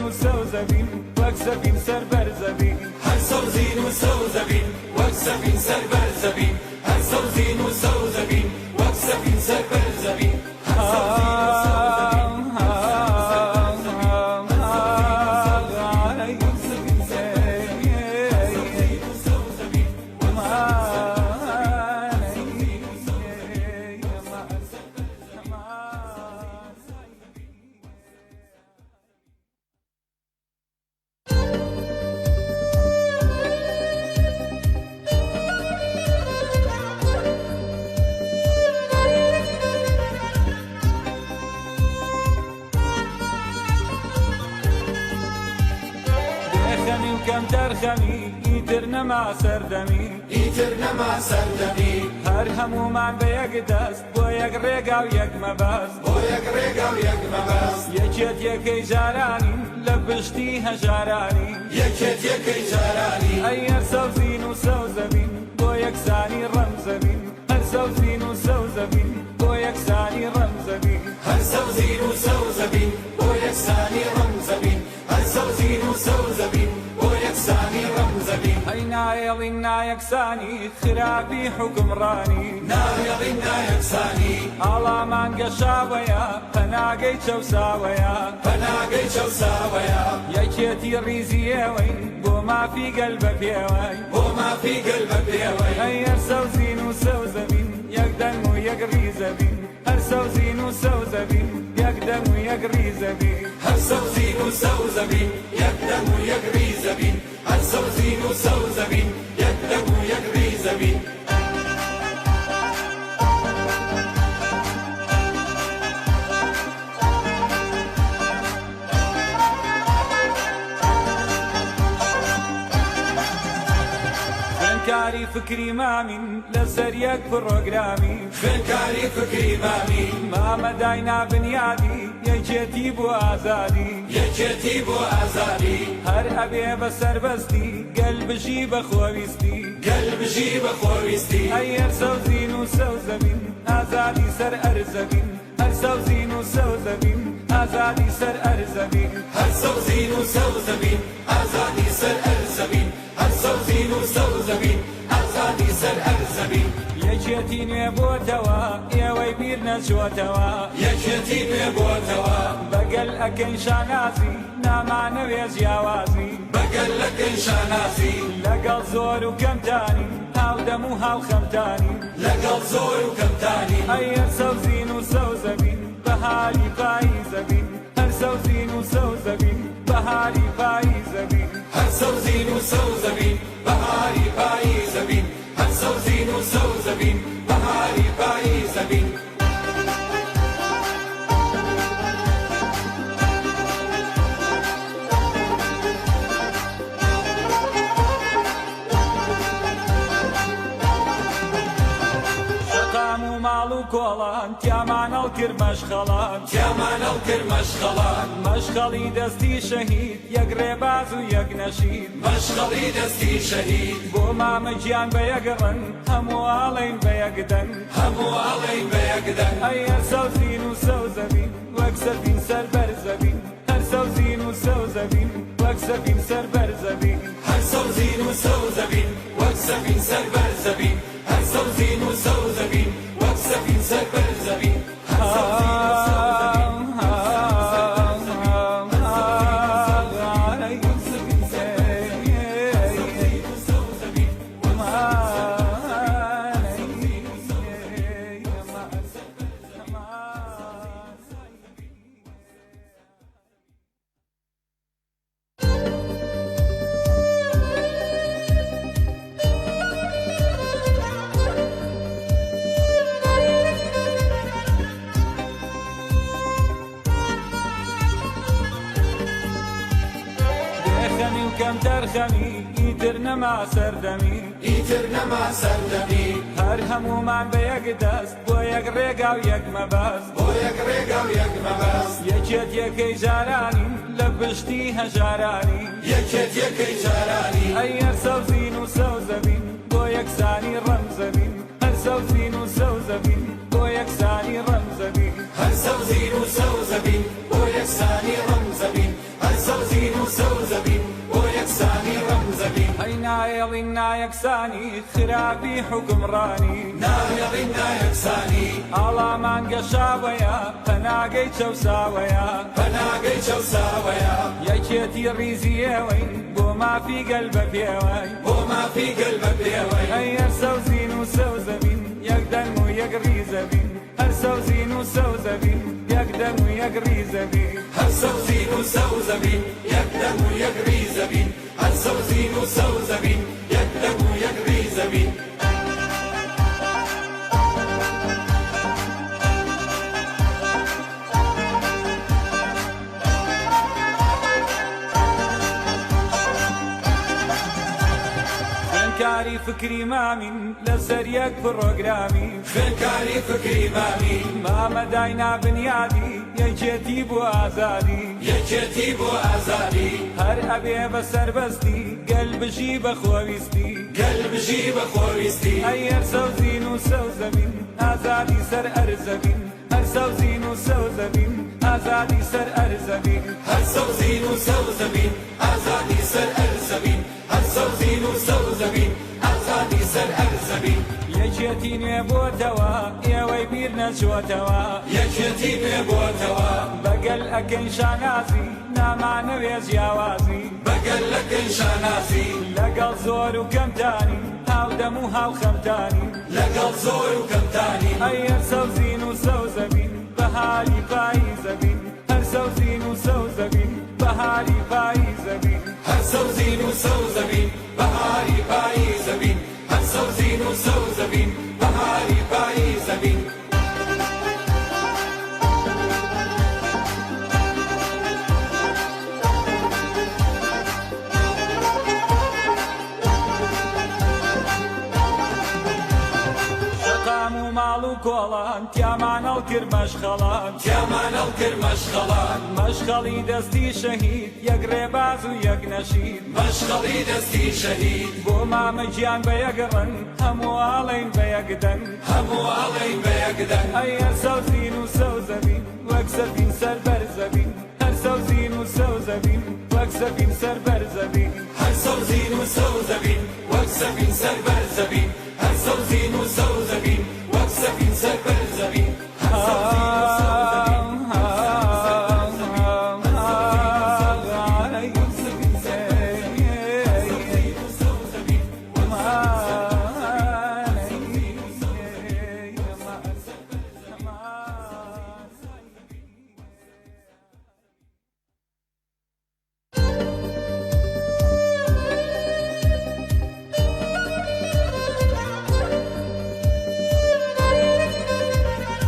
و سەوزەبین، وەک سەفین سەر بەرزەبین. هەر سەوزین و سەوزەبین، وەک سەفین سەر بەرزەبین. هەر سەوزین و سەوزەبین، وەک سەفین سەر بەرزەبین. هەر سەوزین و سەوزەبین، وەک سەفین سەر بەرزەبین. هەر سەوزین و سەوزەبین، وەک سەفین سەر بەرزەبین. هەر سەوزین و سەوزەبین، وەک سەفین سەر بەرزەبین. هەر سەوزین و سەوزەبین، وەک سەفین سەر بەرزەبین. هەر سەوزین و سەوزەبین، وەک سەفین سەر بەرزەبین. بێخەمی و کەمتەرخەمی ئیتر نەما سەردەمی، ئیتر نەما سەردەمی. هەر هەموومان بە یەک دەست بۆ یەک ڕێگا و یەک مەبەست، بۆ یەک ڕێگا و یەک مەبەست. یەکێتیەکەی جارانین لە پشتی هەژارانی، یەکێتیەکەی جارانی. ئەی هەر سەوزین و سەوزەبین بۆ یەکسانی ڕەمزەبین. هەر سەوزین و سەوزەبین بۆ یەکسانی ڕەمزەبین. هەر سەوزین و سەوزەبین بۆ یەکسانی ڕەمزەبین. هەر سەوزین و سەوزەبین بۆ یەکسانی ڕەمزەبین. ئەی نایەڵین نایەکسانی خراپی حوکمڕانی. نایەڵین نایەکسانی. ئاڵامان گەشاوەیە پەناگەی چەوساوەیە. پەناگەی چەوساوەیە. یەکێتی ڕیزی ئێوەین بۆ مافی گەل بە پێوەین. بۆ مافی گەل بە پێوەین. ئەی هەر سەوزین و سەوزەبین یەک دەنگ و یەک ڕیزەبین. هەر سەوزین و سەوزەبین یەک دەنگ و یەک ڕیزەبین. هەر سەوزین و سەوزەبین یەک دەنگ و یەک ڕیزەبین. هەر سەوزین و سەوزەبین یەک دەنگ و یەک ڕیزەبین. خوێندکاری فکری مامین لەسەر یەک پڕۆگرامی. خوێندکاری فکری مامین. مامە داینا بنیادی یەکێتی بۆ ئازادی. یەکێتی بۆ ئازادی. هەر ئەبێ بە سەربەستی گەل بژی بە خۆویستی. گەل بژی بە خۆویستی. ئەی هەر سەوزین و سەوزەبین ئازادی سەر ئەرزەبین. هەر سەوزین و سەوزەبین ئازادی سەر ئەرزەبین. هەر سەوزین و سەوزەبین ئازادی سەر ئەرزەبین. هەر سەوزین و سەوزەبین ئازادی سەر ئەرزەبین. یەکێتی نوێ بۆتەوە ئێوەی بیر نەچۆتەوە. یەکێتی نوێ بۆتەوە. بەگەل ئەکەین شانازی نامانەوێ جیاوازی. بەگەل ئەکەین شانازی. لەگەڵ زۆر و کەمتانی هاودەم و هاوخەمتانی. لەگەڵ زۆر و کەمتانی. ئەی هەر سەوزین و سەوزەبین بەهاری پاییزەبین. هەر سەوزین و سەوزەبین بەهاری پاییزەبین. هەر سەوزین و سەوزەبین بەهاری پاییزەبین. هەر سەوزین و سەوزەبین بەهاری پاییزەبین. شەقام و ماڵ و کۆڵان تیامان هەڵکرد مەشخەڵان. تیامان هەڵکرد مەشخەڵان. مەشخەڵی دەستی شەهید یەک ڕێباز و یەک نەشید. مەشخەڵی دەستی شەهید. بۆ مامە گیان بە یەک ڕەنگ هەموو ئاڵێین بە یەک دەنگ. هەموو ئاڵێین بە یەک دەنگ. ئەی هەر سەوزین و سەوزەبین وەک سەفین سەر بەرزەبین. هەر سەوزین و سەوزەبین وەک سەفین سەر بەرزەبین. هەر سەوزین و سەوزەبین وەک سەفین سەر بەرزەبین. هەر سەوزین و سەوزەبین وەک سەفین سەر بەرزەبین. هەر سەوزین و سەوزەبین وەک سەفین سەر بەرزەبین. هەر سەوزین و سەوزەبین وەک سەفین سەر بەرزەبین. هەر سەوزین و سەوزەبین وەک سەفین سەر بەرزەبین. هەر سەوزین و سەوزەبین وەک سەفین سەر بەرزەبین. هەر سەوزین و سەوزەبین وەک سەفین سەر بەرزەبین. بێخەمی و کەمتەرخەمی ئیتر نەما سەردەمی. ئیتر نەما سەردەمی. هەر هەموومان بە یەک دەست بۆ یەک ڕێگا و یەک مەبەست. بۆ یەک ڕێگا و یەک مەبەست. یەکێتیەکەی جارانی لە پشتی هەژارانی. یەکێتیەکەی جارانی. ئەی هەر سەوزین و سەوزەبین بۆ یەکسانی ڕەمزەبین. هەر سەوزین و سەوزەبین بۆ یەکسانی ڕەمزەبین. هەر سەوزین و سەوزەبین بۆ یەکسانی ڕەمزەبین. هەر سەوزین. سەوزەبین بۆ یەکسانی ڕەمزەبین. ئەی نایەڵین نایەکسانی خراپی حوکمڕانی. نایەڵین نایەکسانی. ئاڵامان گەشاوەیە پەناگەی چەوساوەیە. پەناگەی چەوساوەیە. یەکێتی ڕیزی ئێوەین بۆ مافی گەل بە پێوەین. بۆ مافی گەل بە پێوەین. ئەی هەر سەوزین و سەوزەبین یەک دەنگ و یەک ڕیزەبین. هەر سەوزین و سەوزەبین یەک دەنگ و یەک ڕیزەبین. هەر سەوزین و سەوزەبین یەک دەنگ و یەک ڕیزەبین. هەر سەوزین و سەوزەبین یەک دەنگ و یەک ڕیزەبین. خوێندکاری فکری مامین لەسەر یەک پڕۆگرامی. خوێندکاری فکری مامین. مامە داینا بنیادی یەکێتی بۆ ئازادی. یەکێتی بۆ ئازادی. هەر ئەبێ بە سەربەستی گەل بژی بە خۆویستی. گەل بژی بە خۆویستی. ئەی هەر سەوزین و سەوزەبین ئازادی سەر ئەرزەبین. هەر سەوزین و سەوزەبین ئازادی سەر ئەرزەبین. هەر سەوزین و سەوزەبین ئازادی سەر ئەرزەبین. هەر سەوزین و سەوزەبین ئازادی سەر ئەرزەبین. یەکێتی نوێ بۆتەوە ئێوەی بیر نەچۆتەوە. یەکێتی نوێ بۆتەوە. بەگەل ئەکەین شانازی نامانەوێ جیاوازی. بەگەل ئەکەین شانازی. لەگەڵ زۆر و کەمتانی هاودەم و هاوخەمتانی. لەگەڵ زۆر و کەمتانی. ئەی هەر سەوزین و سەوزەبین بەهاری پاییزەبین. هەر سەوزین و سەوزەبین بەهاری پاییزەبین. هەر سەوزین و سەوزەبین بەهاری پاییزەبین. هەر سەوزین و سەوزەبین بەهاری پاییزەبین. شەقام و ماڵ و کۆڵان تیامان هەڵکرد مەشخەڵان. تیامان هەڵکرد مەشخەڵان. مەشخەڵی دەستی شەهید یەک ڕێباز و یەک نەشید. مەشخەڵی دەستی شەهید. بۆ مامە گیان بە یەک ڕەنگ هەموو ئاڵێین بە یەک دەنگ. هەموو ئاڵێین بە یەک دەنگ. ئەی هەر سەوزین و سەوزەبین وەک سەفین سەر بەرزەبین. هەر سەوزین و سەوزەبین وەک سەفین سەر بەرزەبین. هەر سەوزین و سەوزەبین وەک سەفین سەر بەرزەبین. هەر سەوزین و سەوزەبین وەک سەفین سەر بەرزەبین. هەر سەوزین و سەوزەبین وەک سەفین سەر بەرزەبین. هەر سەوزین و سەوزەبین وەک سەفین سەر بەرزەبین. هەر سەوزین و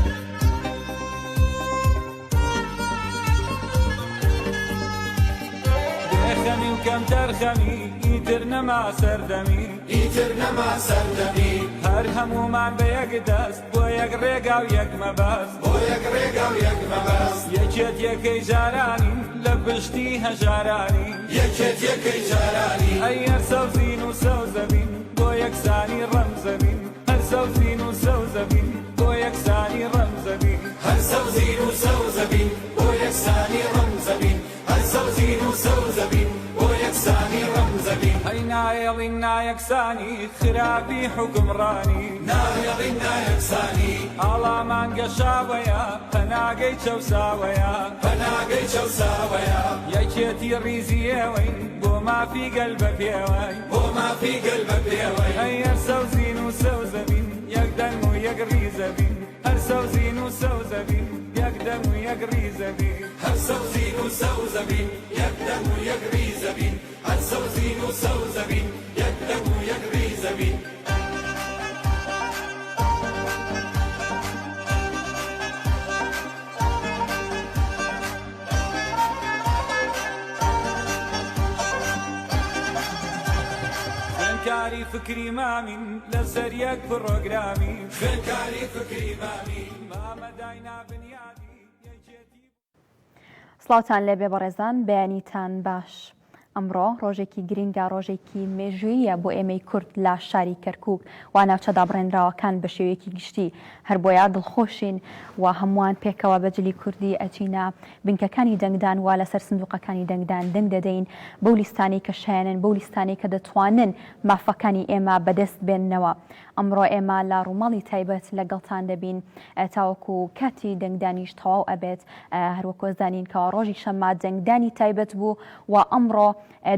سەوزەبین وەک سەفین سەر بەرزەبین. هەر سەوزین و سەوزەبین وەک سەفین سەر بەرزەبین. هەر سەوزین و سەوزەبین وەک سەفین سەر بەرزەبین. بێخەمی و کەمتەرخەمی ئیتر نەما سەردەمی. ئیتر نەما سەردەمی. هەر هەمومان بە یەک دەست بۆ یەک ڕێگا و یەک مەبەست. بۆ یەک ڕێگا و یەک مەبەست. یەکێتیەکەی جارانی لە پشتی هەژارانی. یەکێتیەکەی جارانی. ئەی هەر سەوزین و سەوزەبین بۆ یەکسانی ڕەمزەبین. هەر سەوزین و سەوزەبین بۆ یەکسانی ڕەمزەبین. هەر سەوزین و سەوزەبین بۆ یەکسانی ڕەمزەبین. هەر سەوزین و سەوزەبین بۆ یەکسانی ڕەمزەبین. ئەی نایەڵین نایەکسانی خراپی حوکمڕانی. نایەڵین نایەکسانی. ئاڵامان گەشاوەیە پەناگەی چەوساوەیە. پەناگەی چەوساوەیە. یەکێتی ڕیزی ئێوەین بۆ مافی گەل بە پێوەین. بۆ مافی گەل بە پێوەین. ئەی هەر سەوزین و سەوزەبین یەک دەنگ و یەک ڕیزەبین. هەر سەوزین و سەوزەبین یەک دەنگ و یەک ڕیزەبین. هەر سەوزین و سەوزەبین یەک دەنگ و یەک ڕیزەبین. هەر سەوزین و سەوزەبین یەک دەنگ و یەک ڕیزەبین. خوێندکاری فکری مامین لەسەر یەک پڕۆگرامی. خوێندکاری فکری مامین. مامە داینا بنیادی یەکێتی. سڵاوتان لێبێ بەڕێزان، بەیانیتان باش. ئەمڕۆ ڕۆژێکی گرنگە، ڕۆژێکی مێژووییە بۆ ئێمەی کورد لە شاری کەرکوک و ناوچە دابڕێنراوەکان بە شێوەیەکی گشتی، هەر بۆیە دڵخۆشین و هەمووان پێکەوە بە جلی کوردی ئەچینە بنکەکانی دەنگدان و لەسەر سندوقەکانی دەنگدان دەنگ دەدەین بەو لیستانەی کە شایەنن، بەو لیستانەی کە دەتوانن مافەکانی ئێمە بەدەست بێننەوە. ئەمڕۆ ئێمە لە ڕووماڵی تایبەت لەگەڵتان دەبین تاوەکو کاتی دەنگدانیش تەواو ئەبێت، هەروەکو ئەزانین کەوا ڕۆژی شەممە دەنگدانی تایبەت بوو و ئەمڕۆ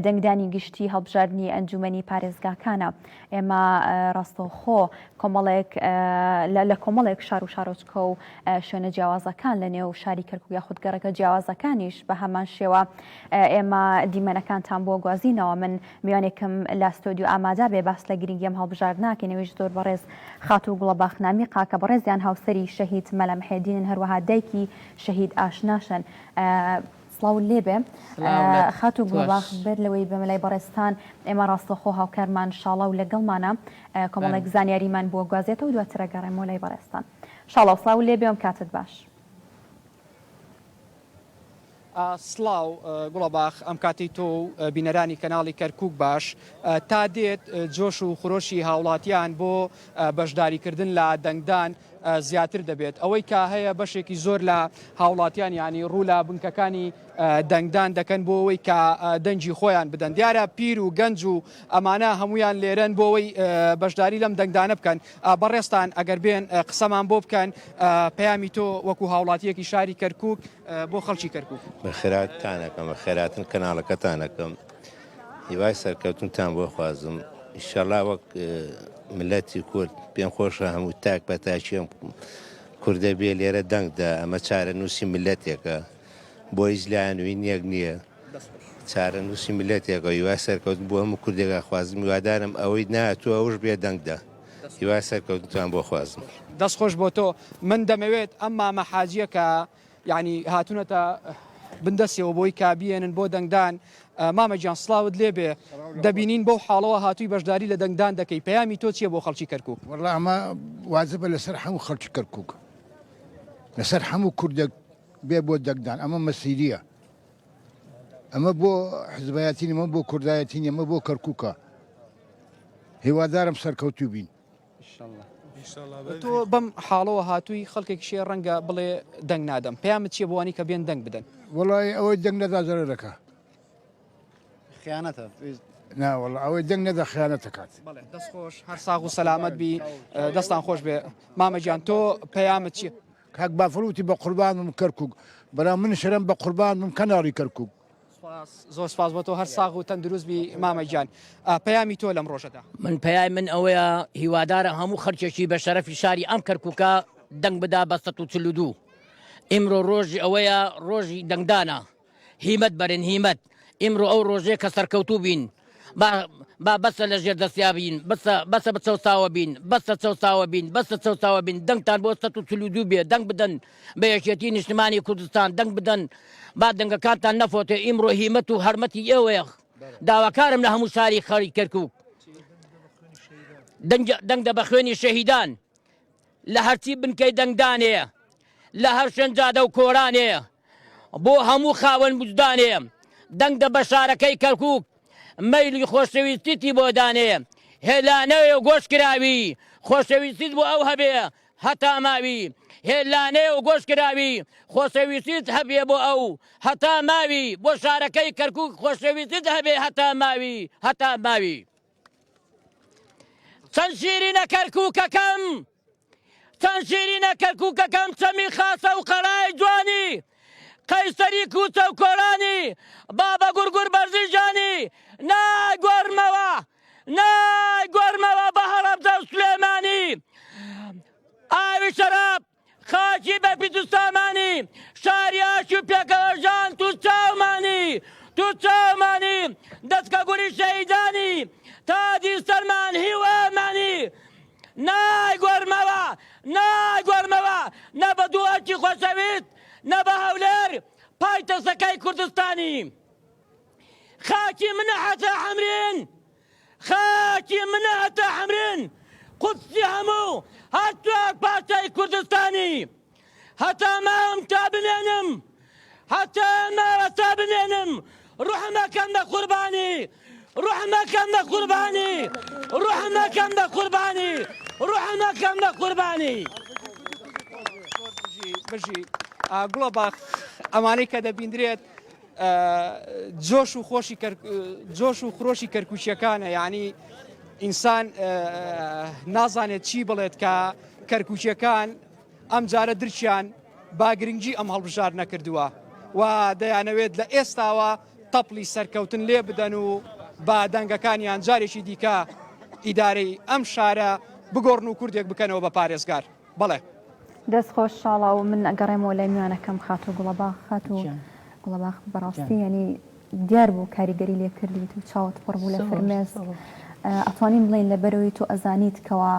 دەنگدانی گشتی هەڵبژاردنی ئەنجومەنی پارێزگاکانە. ئێمە ڕاستەوخۆ کۆمەڵێک لە کۆمەڵێک شار و شارۆچکە و شوێنە جیاوازەکان لە نێو شاری کەرکوک یاخود گەڕەکە جیاوازەکانیش بە هەمان شێوە ئێمە دیمەنەکانتان بۆ گوازینەوە. من میوانێکم لە ستۆدیۆ ئامادە بێ باس لە گرنگی ئەم هەڵبژاردنە کەین ئەویش زۆر بەڕێز خاتوو گوڵەباخ نامیقە کە بەڕێزیان هاوسەری شەهید مەلا محێدینن هەروەها دایکی شەهید ئاشناشن. سڵاو لێبێ خاتوو گوڵەباخ بەر لەوەی بێمە لای بەڕێزتان ئێمە ڕاستەوخۆ هاوکارمان شاڵاو لەگەڵمانە کۆمەڵێک زانیاریمان بۆ گوازێتەوە دواتر ئەگەڕێمەوە لای بەڕێزتان. شاڵاو سڵاو لێبێ ئەم کاتت باش. سڵاو گوڵەباخ ئەم کاتەی تۆ و بینەرانی کەناڵی کەرکوک باش. تا دێت جۆش و خرۆشی هاوڵاتیان بۆ بەشداریکردن لە دەنگدان زیاتر دەبێت. ئەوەی کە هەیە بەشێکی زۆر لە هاوڵاتیان یانی ڕوو لە بنکەکانی دەنگدان دەکەن بۆ ئەوەی کە دەنگی خۆیان بدەن. دیارە پیر و گەنج و ئەمانە هەمویان لێرەن بۆ ئەوەی بەشداری لەم دەنگدانە بکەن. بەڕێزتان ئەگەر بێن قسەمان بۆ بکەن پەیامی تۆ وەکو هاوڵاتیەکی شاری کەرکوک بۆ خەڵکی کەرکوک. بەخێراتتان ئەکەم بەخێراتن کەناڵەکەتان ئەکەم هیوای سەرکەوتنتان بۆ خوازم ئیشەڵا وەک ملەتی کورد پێم خۆشە هەموو تاک بە تاکی ئەم کوردە بێ لێرە دەنگ دا ئەمە چارەنووسی ملەتێکە بۆ هیچ لایەن و هینێک نییە چارەنووسی ملەتێکە هیوای سەرکەوتن بۆ هەموو کوردێک ئەخوازم هیوادارم ئەوەی ناتوە ئەوش بێ دەنگ دا هیوای سەرکەوتنتان بۆ خوازم. دەست خۆش بۆ تۆ من دەمەوێت ئەم مامە حاجیە کە یانی هاتونەتە بن دەستیەوە بۆی کە بیێنن بۆ دەنگدان مامە گیان سڵاوت لێبێ دەبینین بەو حاڵەوە هاتووی بەشداری لە دەنگدان دەکەی پەیامی تۆ چییە بۆ خەڵکی کەرکوک؟ وەڵا ئەمە واجبە لەسەر هەموو خەڵکی کەرکوک لەسەر هەموو کوردێک بێ بۆ دەنگدان ئەمە مەسیریە ئەمە بۆ حزبایەتی نیە ئەمە بۆ کوردایەتی نیە ئەمە بۆ کەرکوکە هیوادارم سەرکەوتوو بین. تۆ بەم حاڵەوە هاتووی خەڵکێکیش هەیە ڕەنگە بڵێ دەنگ نادەم پەیامت چییە بۆ وانی کە بێن دەنگ بدەن؟ وەڵی ئەوەی دەنگ نەدا زەرەرەکە خیانەتە نا وەڵا ئەوەی دەنگ نەدا خیانەت دەکات. بەڵێ دەست خۆش هەر ساغ و سەلامەت بی دەستان خۆش بێ مامە گیان تۆ پەیامت چییە؟ کاک بافڵ وتی بە قوربان بم کەرکوک برا من شرم بە قوربان بم کەناڵی کەرکوک. سپاس زۆر سپاس بۆ تۆ هەر ساغ و تەندروست بی مامە گیان پەیامی تۆ لەم ڕۆژەدا. من پەیای من ئەوەیە هیوادارم هەموو خەلکێکی بە شەرەفی شاری ئەم کەرکوکە دەنگ بدا بە 142 ئیمرۆ ڕۆژی ئەوەیە ڕۆژی دەنگدانە هیمەت بەرن هیمەت ئیمڕۆ ئەو ڕۆژەیە کە سەرکەوتوو بین با با بەسە لە ژێر دەستیا بین بەسە بەسە بچەوساوە بین بەسە چەوساوە بین بەسە چەوساوە بین دەنگتان بۆ 142 بێ دەنگ بدەن بە یەکێتی نیشتمانی کوردستان دەنگ بدەن با دەنگەکانتان نەفۆتێ ئیمڕۆ هیمەت و هەرمەتی ئێوەیە داواکارم لە هەموو شاری خەڵی کەرکوک دەنگ دەنگ دە بە خوێنی شەهیدان لە هەرچی بنکەی دەنگدانێ لە هەر شوێن جادە و کۆرانێ بۆ هەموو خاوەن وجدانێ دەنگ دە بە شارەکەی کەرکوک مەیلی خۆشەویستیتی بۆ دانێ هێلانەیە و گۆش کراوی خۆشەویستیت بۆ ئەو هەبێ هەتا ماوی هێلانەیە و گۆش کراوی خۆشەویستیت هەبێ بۆ ئەو هەتا ماوی بۆ شارەکەی کەرکوک خۆشەویستیت هەبێ هەتا ماوی هەتا ماوی. چەند شیرینە کەرکوکەکەم چەند شیرینە کەرکوکەکەم چەمی خاسە و قەرای جوانی قەیسەری کوچە و کۆرانی بابە گورگور بەرزی ژانی ناگۆرمەوە ناگۆرمەوە بە هەڵەبجە و سلێمانی ئاوی شەراب خاکی بە پیت و سامانی شاری ئاشتی و پێکەوە ژان تو چاومانی تو چاومانی دەچکە گوری شەهیدانی تاجی سەرمان هیوامانی نایگۆرمەوە نایگۆرمەوە نە بە دووەکی خۆشەویست نە بە هەولێر پایتەختەکەی کوردستانی خاکی منە هەتا حەمرین خاکی منە هەتا حەمرین قودسی هەموو هەر چوار پارچەی کوردستانی هەتا ماوم تا بمێنم هەتا ماوە تا بمێنم. ڕوحم ئەکەم بە قوربانی ڕوحم ئەکەم بە قوربانی ڕوحم ئەکەم بە قوربانی ڕوحم ئەکەم بە قوربانی. بژی گوڵە باخ ئەمانەی کە دەبیندرێت جۆش و خۆشی جۆش و خرۆشی کەرکوچیەکانە یعنی ئینسان نازانێت چی بڵێت کە کەرکوچیەکان ئەم جارە درکیان با گرنگی ئەم هەڵبژاردنە کردووە و دەیانەوێت لە ئێستاوە تەپڵی سەرکەوتن لێ بدەن و بە دەنگەکانیان جارێکی دیکە ئیدارەی ئەم شارە بگۆڕن و کوردێک بکەنەوە بە پارێزگار. بەڵێ. دەست خۆش شاڵاو من ئەگەڕێمەوە لای میوانەکەم خاتوو گوڵەباخ خاتوو گوڵەباخ بەڕاستی یانی دیار بوو کاریگەری لێ کردیت و چاوت پڕ بوو لە فرمێسک ئەتوانین بڵێین لەبەرەوەی تۆ ئەزانیت کەوا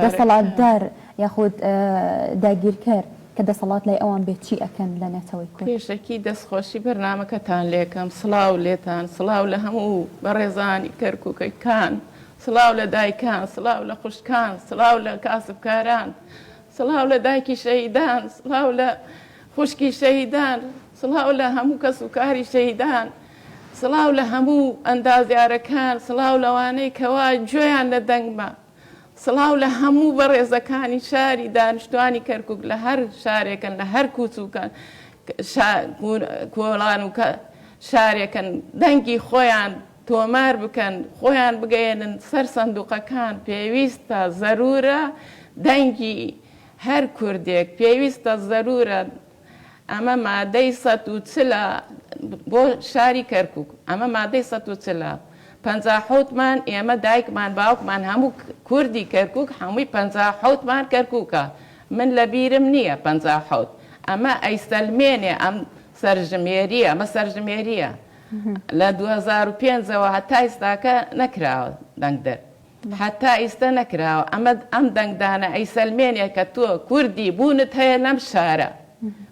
دەسەڵاتدار یاخود داگیرکەر کە دەسەڵات لای ئەوان بێت چی ئەکەن لە نەتەوەی کورد؟ پێشەکی دەستخۆشی بەرنامەکەتان لێکەم سڵاو لێتان سڵاو لە هەموو بەڕێزانی کەرکوکەکان سڵاو لە دایکان سڵاو لە خوشکان سڵاو لە کاسبکاران سڵاو لە دایکی شەهیدان سڵاو لە خوشکی شەهیدان سڵاو لە هەموو کەس و کاری شەهیدان سڵاو لە هەموو ئەندازیارەکان سڵاو لەوانەی کەوا گوێیان لە دەنگمە سڵاو لە هەموو بەڕێزەکانی شاری دانیشتوانی کەرکوک لە هەر شارێکن لە هەر کوچوکە کۆڵان و شارێکن دەنگی خۆیان تۆمار بکەن خۆیان بگەیەنن سەر سندوقەکان پێویستە زەرورە دەنگی هەر کوردێک پێویستە زەرورە ئەمە مادەی 140 بۆ شاری کەرکوک ئەمە مادەی 140 57 مان ئێمە دایکمان باوکمان هەموو کوردی کەرکوک هەمووی 57 مان کەرکوکە من لە بیرم نییە 57 ئەمە ئەیسەلمێنێ ئەم سەرژمێریە ئەمە سەرژمێریە لە 2005 ەوە هەتا ئیستاکە نەکراوە دەنگدەر هەتا ئیستە نەکراوە ئەمە ئەم دەنگدانە ئەیسەلمێنێ کە تۆ کوردی بوونت هەیە لەم شارە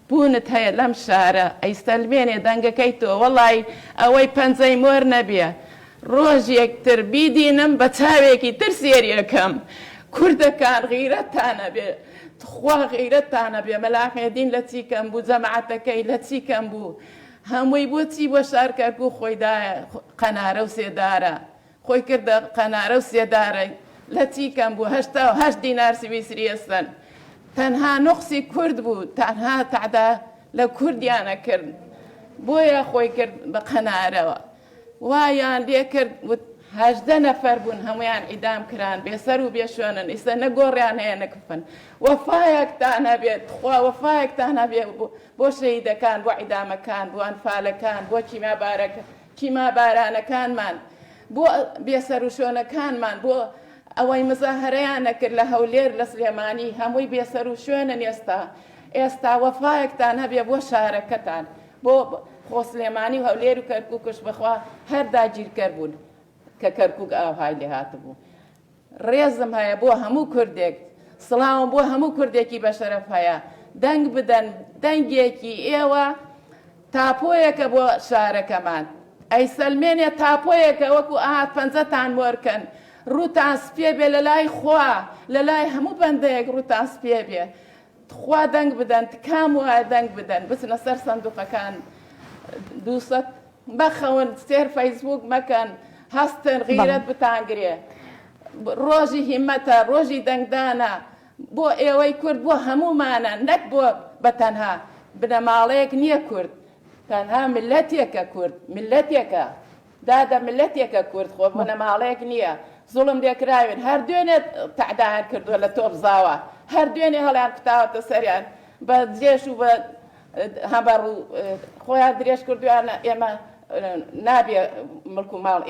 بوونت هەیە لەم شارە ئەیسەلمێنێ دەنگەکەی تۆ وەڵی ئەوەی پەنجەی مۆر نەبێ ڕۆژێک تر بیدینم بە چاوێکی تر سێریەکەم کوردەکان غیرەتتان ئەبێ تخوا غیرەتتان ئەبێ مەلا محێدین لە چی کەم بوو جەماعەتەکەی لە چی کەم بوو هەمووی بۆچی بۆ شار کەرکوک خۆی دایە قەنارە و سێدارە خۆی کردە قەنارە و سێدارەی لە چی کەم بوو 88 دینار سویسری ئەستەن تەنها نوقسی کورد بوو تەنها تەعدا لە کوردیانە کرد بۆیە خۆی کرد بە قەنارەوە وایان لێ کرد وت 18 نەفەر بوون هەمویان ئیدام کران بێسەر و بێشوێنن ئیستا نە گۆڕیان هەیە نە کفن وەفایەکتان هەبێت خوا وەفایەکتان هەبێ بۆ شەهیدەکان بۆ عیدامەکان بۆ ئەنفالەکان بۆ کیمیابارەکە کیمابارانەکانمان، بۆ بێسەروشوێنەکانمان، بۆ ئەوەی مزاهەرەیان نەکرد لە هەولێر لە سلێمانی هەمووی بێسەروشوێنن ئێستا، ئێستا وەفایەکتان هەبێ بۆ شارەکەتان، بۆ خۆ سلێمانی و هەولێر و کەرکوکش بەخوا هەر داگیرکەر بوون کە کەرکوک ئاوهای لێهاتبوو. ڕێزم هەیە بۆ هەموو کوردێک، سڵاوم بۆ هەموو کوردێکی بەشەرەف هەیە، دەنگ بدەن، دەنگێکی ئێوە تاپۆیەکە بۆ شارەکەمان، ئەیسەلمێنێ تاپۆیەکە وەکو ئەها پەنجەتان مۆرکەن، ڕووتان سپێ بێ لەلای خوا، لەلای هەموو بەندەیەک ڕووتان سپێ بێ، تخوا دەنگ بدەن، تکام وایە دەنگ بدەن، بچنە سەر سەندوقەکان 200 مەخەون سێر فەیسبووک مەکەن هەستن غیرەت بتانگرێ ڕۆژی هیمەتە ڕۆژی دەنگدانە بۆ ئێوەی کورد بۆ هەموومانە نەک بۆ بە تەنها بنەماڵەیەک نییە کورد تەنها میللەتێکە کورد میللەتێکە دادە میللەتێکە کورد خۆ بنەماڵەیەک نییە زوڵم لێکراوین هەر دوێنێ تەعدایان کردووە لە تۆپزاوە هەر دوێنێ هەڵیان کوتاوەتە سەریان بە جێش و بە هەمەڕ و خۆیان درێژ کردویانە ئێمە نابێ مڵک و ماڵ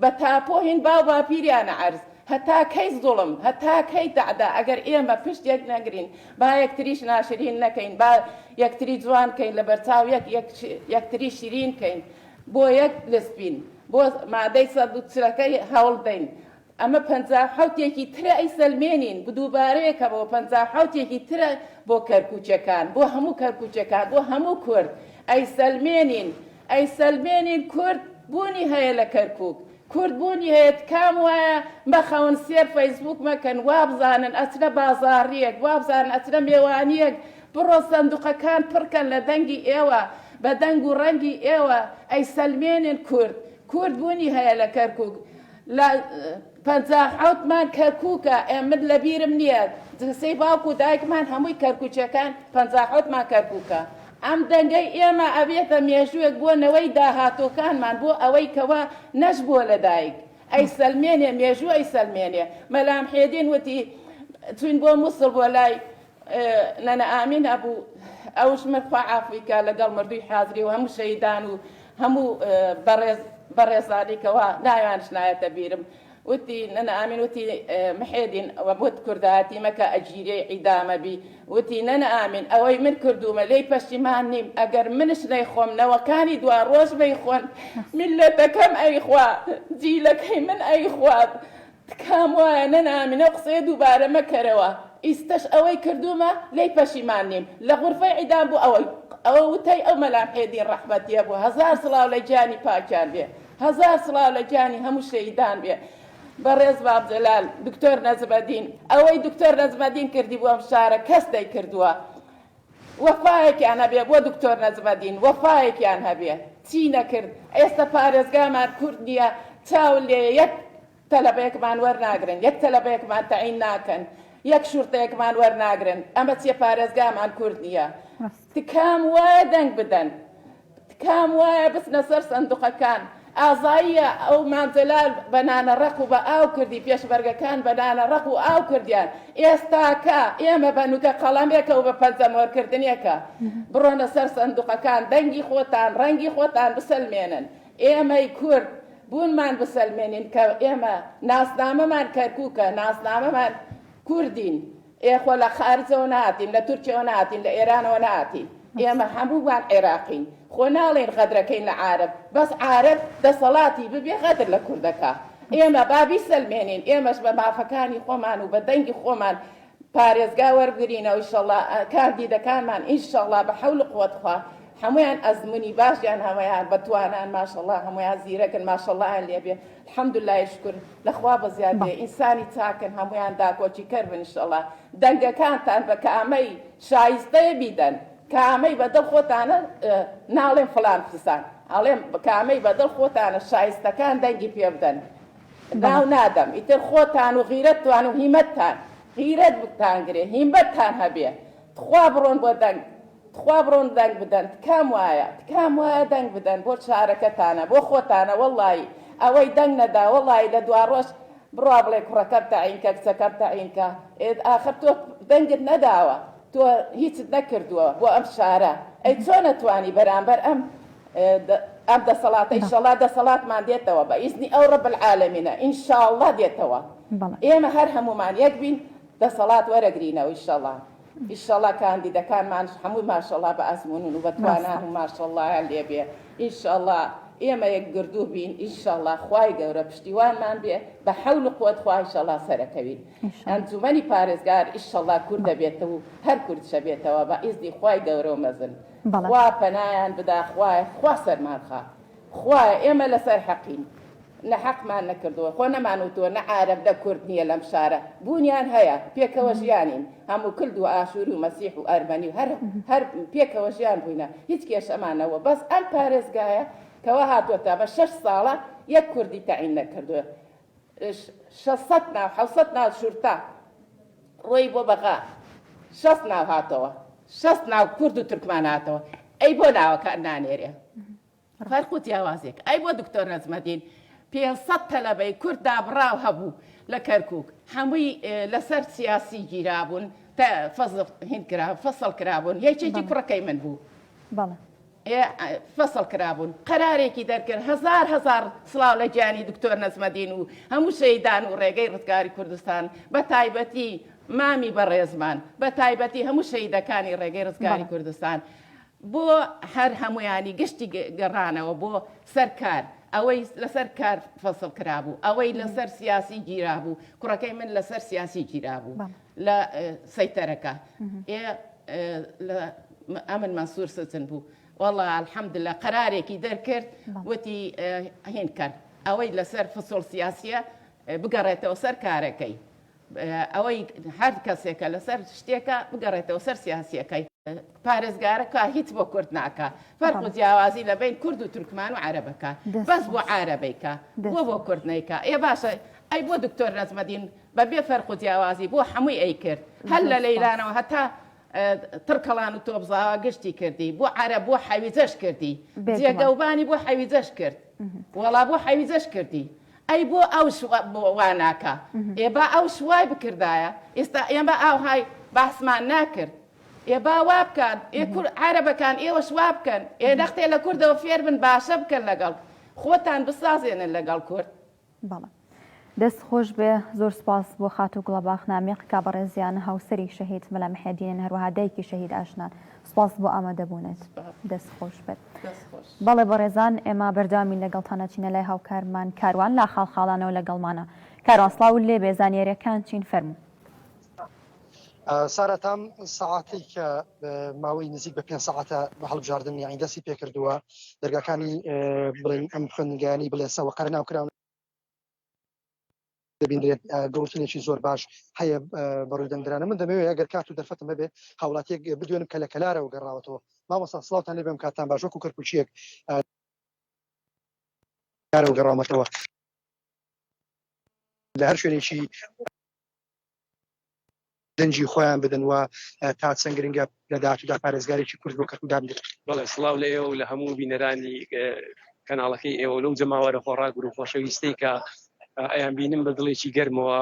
بە تاپۆ هین باو باپیریانە عەرز هەتا کەی زوڵم هەتا کەی دەعدا ئەگەر ئێمە پشت یەک نەگرین با یەکتریش ناشرین نەکەین با یەکتری جوان کەین لە بەرچاو یەک یەکتری شیرین کەین بۆ یەک لسپین بۆ مادەی سەد و چلەکەی هەوڵ دەین ئەمە 57 ێکی ترە ئەیسەلمێنین بدووبارەیەکەوە 57 ێکی ترە بۆ کەرکوکیەکان بۆ هەموو کەرکوکیەکان بۆ هەموو کورد ئەیسەلمێنین ئەیسەلمێنین کورد بوونی هەیە لە کەرکوک کورد بوونی هەیە تکام وایە مەخەون سێر فەیسبوک مەکەن وابزانن ئەچنە بازاڕیەک وابزانن ئەچنە مێوانیەک بڕۆ سەندوقەکان پڕکەن لە دەنگی ئێوە. بە دەنگ و ڕەنگی ئێوە ئەیسەلمێنن کورد کورد بوونی هەیە لە کەرکوک لە 57 مان کەرکوکە ئێ من لەبیرم نییە جنسەی باوک و دایکمان هەمووی کەرکوکیەکان 57 مان کەرکوکە ئەم دەنگەی ئێمە ئەبێتە مێژووێک بۆ نەوەی داهاتووەکانمان بۆ ئەوەی کەوا نەش بووە لەدایک ئەیسەلمێنێ مێژوو ئەیسەلمێنێ مەلا محێدین وتی چوین بۆ موسڵ بۆ لای نەنە ئامین ئەبوو ئەوش مرد خوا عافوی کا لەگەڵ مردووی حازری و هەموو شەهیدان و هەموو بەڕێز بەڕێزانی کەوا ناویانش نایەتە بیرم وتی نەنە ئامین وتی محێدین ئەوە بۆت کوردایەتی مەکە ئەگیرێی عیدامە بی وتی نەنە ئامین ئەوەی من کردوومە لێی پەشیمان نیم ئەگەر منش نەیخۆم نەوەکانی دوا ڕۆژ بەیخۆن میللەتەکەم ئەیخوا جیلەکەی من ئەیخوات تکام وایە نەنە ئامین ئەو قسەیە دووبارە مەکەرەوە ئیستەش ئەوەی کردوومە لێی پەشیمان نیم لە غورفەی عیدام بوو ئەوەی ئەوە وتەی ئەو مەلا محێدین ڕەحمەتیە بوو هەزار سڵاو لە گیانی پاکیان بێ هەزار سڵاو لە گیانی هەموو شەهیدان بێ بەڕێز باب جەلال دکتۆر نەجمەدین ئەوەی دکتۆر نەجمەدین کردی بۆ ئەم شارە کەس نەیکردووە وەفایەکیان هەبێ بۆ دکتۆر نەجمەدین وەفایەکیان هەبێ چی نەکرد ئێستا پارێزگامان کورد نییە چاو لێ یەک تەلەبەیەکمان وەرناگرن یەک تەلەبەیەکمان تەعین ناکەن یەک شورتەیەکمان وەرناگرن ئەمە چیە پارێزگامان کورد نییە تکام وایە دەنگ بدەن تکام وایە بچنە سەر سندوقەکان. ئازاییە ئەو مام جەلال بە نانە ڕەق و بە ئاو کردی پێشمەرگەکان بە نانە ڕەق و ئاو کردیان ئێستاکە ئێمە بە نوکە قەڵەمێکە و بە پەنجە مۆرکردنێکە بڕۆنە سەر سندوقەکان دەنگی خۆتان ڕەنگی خۆتان بسەلمێنن ئێمەی کورد بوونمان بسەلمێنین کە ئێمە ناسنامەمان کەرکوکە ناسنامەمان کوردین ئێ خۆ لە خارجەوە نەهاتین، لە تورکیەوە نەهاتین، لە ئێرانەوە نەهاتین، ئێمە هەموومان عێراقین، خۆ ناڵێین غەدرەکەین لە عارەب، بەس عارەب دەسەڵاتی ببێ غەدر لە کورد دەکا، ئێمە با بیسەلمێنین، ئێمەش بە مافەکانی خۆمان و بە دەنگی خۆمان پارێزگا وەربگرینەوە ئیشەڵا کاندیدەکانمان ئینشەڵا بە حەول و قوەت خوا هەموویان ئەزموونی باشیان هەموویان بە توانان ماشەڵا هەموویان زیرەکن ماشەڵایان لێبێ الحمدللە شکر لە خوا بەزیاد بێ ئینسانی چاکن هەموویان داکۆکی کەر بن انشاللە دەنگەکانتان بە کامەی شایستەیە بیدەن کامەی بە دڵ خۆتانە ناڵێم فڵان فسان ئەڵێم کامەی بە دڵ خۆتانە شایستەکان دەنگی پێ بدەن ناو نادەم ئیتر خۆتان و غیرەتتان و هیمەتتان غیرەت بتانگرێ هیمەتتان هەبێ تخوا بڕۆن بۆ دەنگ تخوا بڕۆن دەنگ بدەن تکام وایە تکام وایە دەنگ بدەن بۆ شارەکەتانە بۆ خۆتانە وەڵایی ئەوەی دەنگ نەدا وەڵایی لە دواڕۆژ بڕوا بڵێ کوڕەکەم تەعین کە کچەکەم تەعین کە ئێ ئاخر تۆ دەنگت نەداوە تۆ هیچت نەکردووە بۆ ئەم شارە ئەی چۆن ئەتوانی بەرامبەر ئەم ئەم دەسەڵاتە ئیشەڵا دەسەڵاتمان دێتەوە بە ئیزنی ئەو رب العالمینە ئینشاڵڵا دێتەوە ئێمە هەر هەموومان یەک بین دەسەڵات وەرەگرینەوە ئیشەڵا ئیشەڵا کاندیدەکانمانش هەمووی ماشەڵا بە ئەزموونن و بە توانان و ماشەڵایان لێ بێ ئیشەڵا ئێمە یەکگردوو بین ئیشەڵا خوای گەورە پشتیوانمان بێ بە حەول و قوەت خوا ئیشەڵا سەرەکەوین ئەنجومەنی پارێزگار ئیشەڵا کورد دەبێتەوە و هەر کوردشە بێتەوە بە ئیزنی خوای گەورە و مەزن خوا پەنایان بدا خوایە خوا سەرمان خا خوایە ئێمە لەسەر حەقین نە حەقمان نەکردووە خۆ نەمان وتووە نە عارەب نە کورد نییە لەم شارە بوونیان هەیە پێکەوە ژیانین هەموو کلد و ئاشووری و مەسیح و ئەرمەنی و هەر هەر پێکەوە ژیان بووینە هیچ کێشەمان نەبووە بەس ئەم پارێزگایە کەوا هاتووەتە بە شەش ساڵە یەک کوردی تەعین نەکردووە 600 ناو 700 ناو شورتە ڕۆی بۆ بەغا شەست ناو هاتەوە شەست ناو کورد و تورکمان هاتەوە ئەی بۆ ناوەکان نانێرێ فەرق و جیاوازیەک ئەی بۆ دکتۆر نەجمەدین 500 تەلەبەی کورد دابڕاو هەبوو لە کەرکوک هەمووی لەسەر سیاسی گیرابوون تا فەزڵ هین کرا فەسڵ کرابوون یەکێکی کوڕەکەی من بوو بەڵێ فەسڵ کرابوون قەرارێکی دەرکرد هەزار هەزار سڵاو لە گیانی دکتۆر نەجمەدین و هەموو شەیدان و ڕێگەی ڕزگاری کوردستان بە تایبەتی مامی بەڕێزمان بە تایبەتی هەموو شەیدەکانی ڕێگەی ڕزگاری کوردستان بۆ هەر هەموویانی گشتی گەڕانەوە بۆ سەر کار ئەوەی لەسەر کار فەسڵ کرابوو ئەوەی لەسەر سیاسی گیرابوو کوڕەکەی من لەسەر سیاسی گیرابوو لە سەیتەرەکە ئێ لە ئەمن مەنسوور سجن بوو والله الحمدلله قەرارێکی دەرکرد وتی هین کەن ئەوەی لەسەر فسڵ سیاسیە بگەڕێتەوە سەر کارەکەی ئەوەی هەر کەسێکە لەسەر شتێکە بگەڕێتەوە سەر سیاسیەکەی. پارێزگارەکە هیچ بۆ کورد ناکا فەرق و جیاوازی لە بین کورد و تورکمان و عەرەبەکە بەس بۆ عارەبەیکە بۆ بۆ کورد نیکا ئێ باشە ئەی بۆ دکتۆر نەجمەدین بە بێ فەرق و جیاوازی بۆ حەمووی ئەی کرد هەر لە لەیلانەوە هەتا تڕکەڵان و تۆپزاوا گشتی کردی بۆ عەرەب بۆ حەویجەش کردی جێگەوبانی بۆ حەویجەش کرد وەڵا بۆ حەویجەش کردی ئەی بۆ ئەوش وا ناکا ئێ با ئەوش وای بکردایە ئێستا ئێمە ئاوهای باسمان ناکرد ئێ با وا بکات ئێ کور عەرەبەکان ئێوەش وا بکەن ئێ نەختێ لە کوردەوە فێر بن باشە بکەن لەگەڵ خۆتان بسازێنن لەگەڵ کورد. بەڵێ دەست خۆش بێ زۆر سوپاس بۆ خاتوو گوڵەباخ نامیق کا بەڕێزیان هاوسەری شەهید مەلا محێدینن هەروەها دایکی شەهید ئاشنان سوپاس بۆ ئامادەبوونت دەست خۆش بێت بەڵێ بەڕێزان ئێمە بەردەوامین لەگەڵتان ئەچینە لای هاوکارمان کاروان لا خاڵخاڵانەوە لەگەڵمانە کاروان سڵاوت لێبێ زانیاریەکان چین فەرموو. سارا تام سەعاتێک کە ماوەی نزیک بە پێ سەعاتە بە هەڵبژاردن یانی دەستی پێکردووە دەرگاکانی بڵێن ئەم خوێندنگانی بڵێسەوە قەرەناو کراون دەبینرێت گەورتنێکی زۆر باش هەیە بەڕووی دەنگدرانە من دەمەوێت ئەگەر کات و دەرفەتم هەبێ هاوڵاتیەک بدوێنم کە لە کەلارەوە گەڕاوەتەوە مامۆستا سڵاوتان لێ بێم کاتان باش وەکو کەرکوچیەک کارەوە گەڕاومەتەوە لە هەر شوێنێکی دەنگی خۆیان بدەن و تا چەند گرنگە لە داهاتوودا پارێزگارێکی کورد بۆ کەرکوک دابنرێت. بەڵێ سڵاو لە ئێوە و لە هەموو بینەرانی کەناڵەکەی ئێوە لەو جەماوەرە خۆڕاگر و خۆشەویستەی کە ئەیان بینم بە دڵێکی گەرمەوە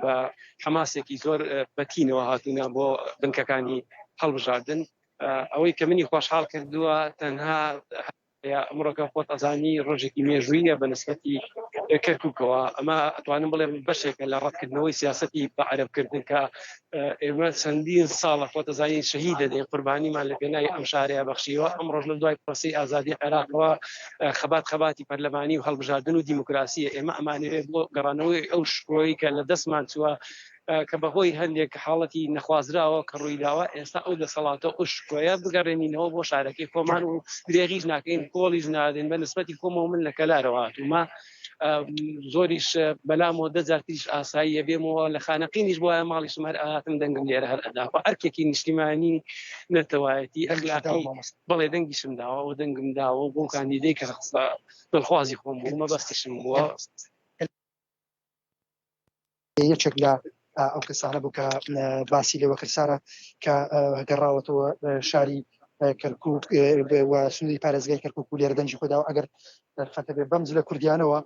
بە حەماسێکی زۆر بەتینەوە هاتوونە بۆ بنکەکانی هەڵبژاردن ئەوەی کە منی خۆشحاڵ کردووە تەنها ئەمڕۆکە خۆت ئەزانی ڕۆژێکی مێژوویە بە نسبەتی کەرکووکەوە ئەمە ئەتوانم بڵێم بەشێکە لە ڕەتکردنەوەی سیاستی بە عەرەبکردن کە ئێمە چەندین ساڵە خۆت ئەزانی شەهید دەدەین قوربانیمان لە پێناوی ئەم شارەیە بەخشیوە ئەم ڕۆژ لە دوای پرۆسەی ئازادی عێراقەوە خەبات خەباتی پەرلەمانی و هەڵبژاردن و دیموکراسیە ئێمە ئەمانەوێت بۆ گەڕانەوەی ئەو شکۆی کە لە دەستمان چووە کە بەهۆی هەندێک حاڵەتی نەخوازراوە کە ڕوویداوە ئێستا ئەو دەسەڵاتە و شکۆیە بگەڕێنینەوە بۆ شارەکەی خۆمان و درێغیش ناکەین کۆڵیش نادەین بە نسبەتی خۆمەوە من لە کەلارەوە هاتوومە زۆریش بەلامەوە دە جارتریش ئاساییە بێمەوە لە خانەقینیش بۆیە ماڵیشم هەر ئاهاتم دەنگم لێرە هەر ئەدا و ئەرکێکی نیشتیمانی نەتەوایەتی ئەخلاقی بەڵێ دەنگیشم داوە و دەنگم داوە بۆ کاندیدەی کە دڵخوازی خۆم بوو مەبەستیشم بووە. یەکێک لە ئەو کەسانە بوو کە باسی لێوە کرد سارا کە گەڕاوەتەوە شاری کەرکک و سنووری پارێزگای کەرکک و لێرە دەنگی خۆدا ئەگەر دەرفەتە بێ بەم جلە کوردیانەوە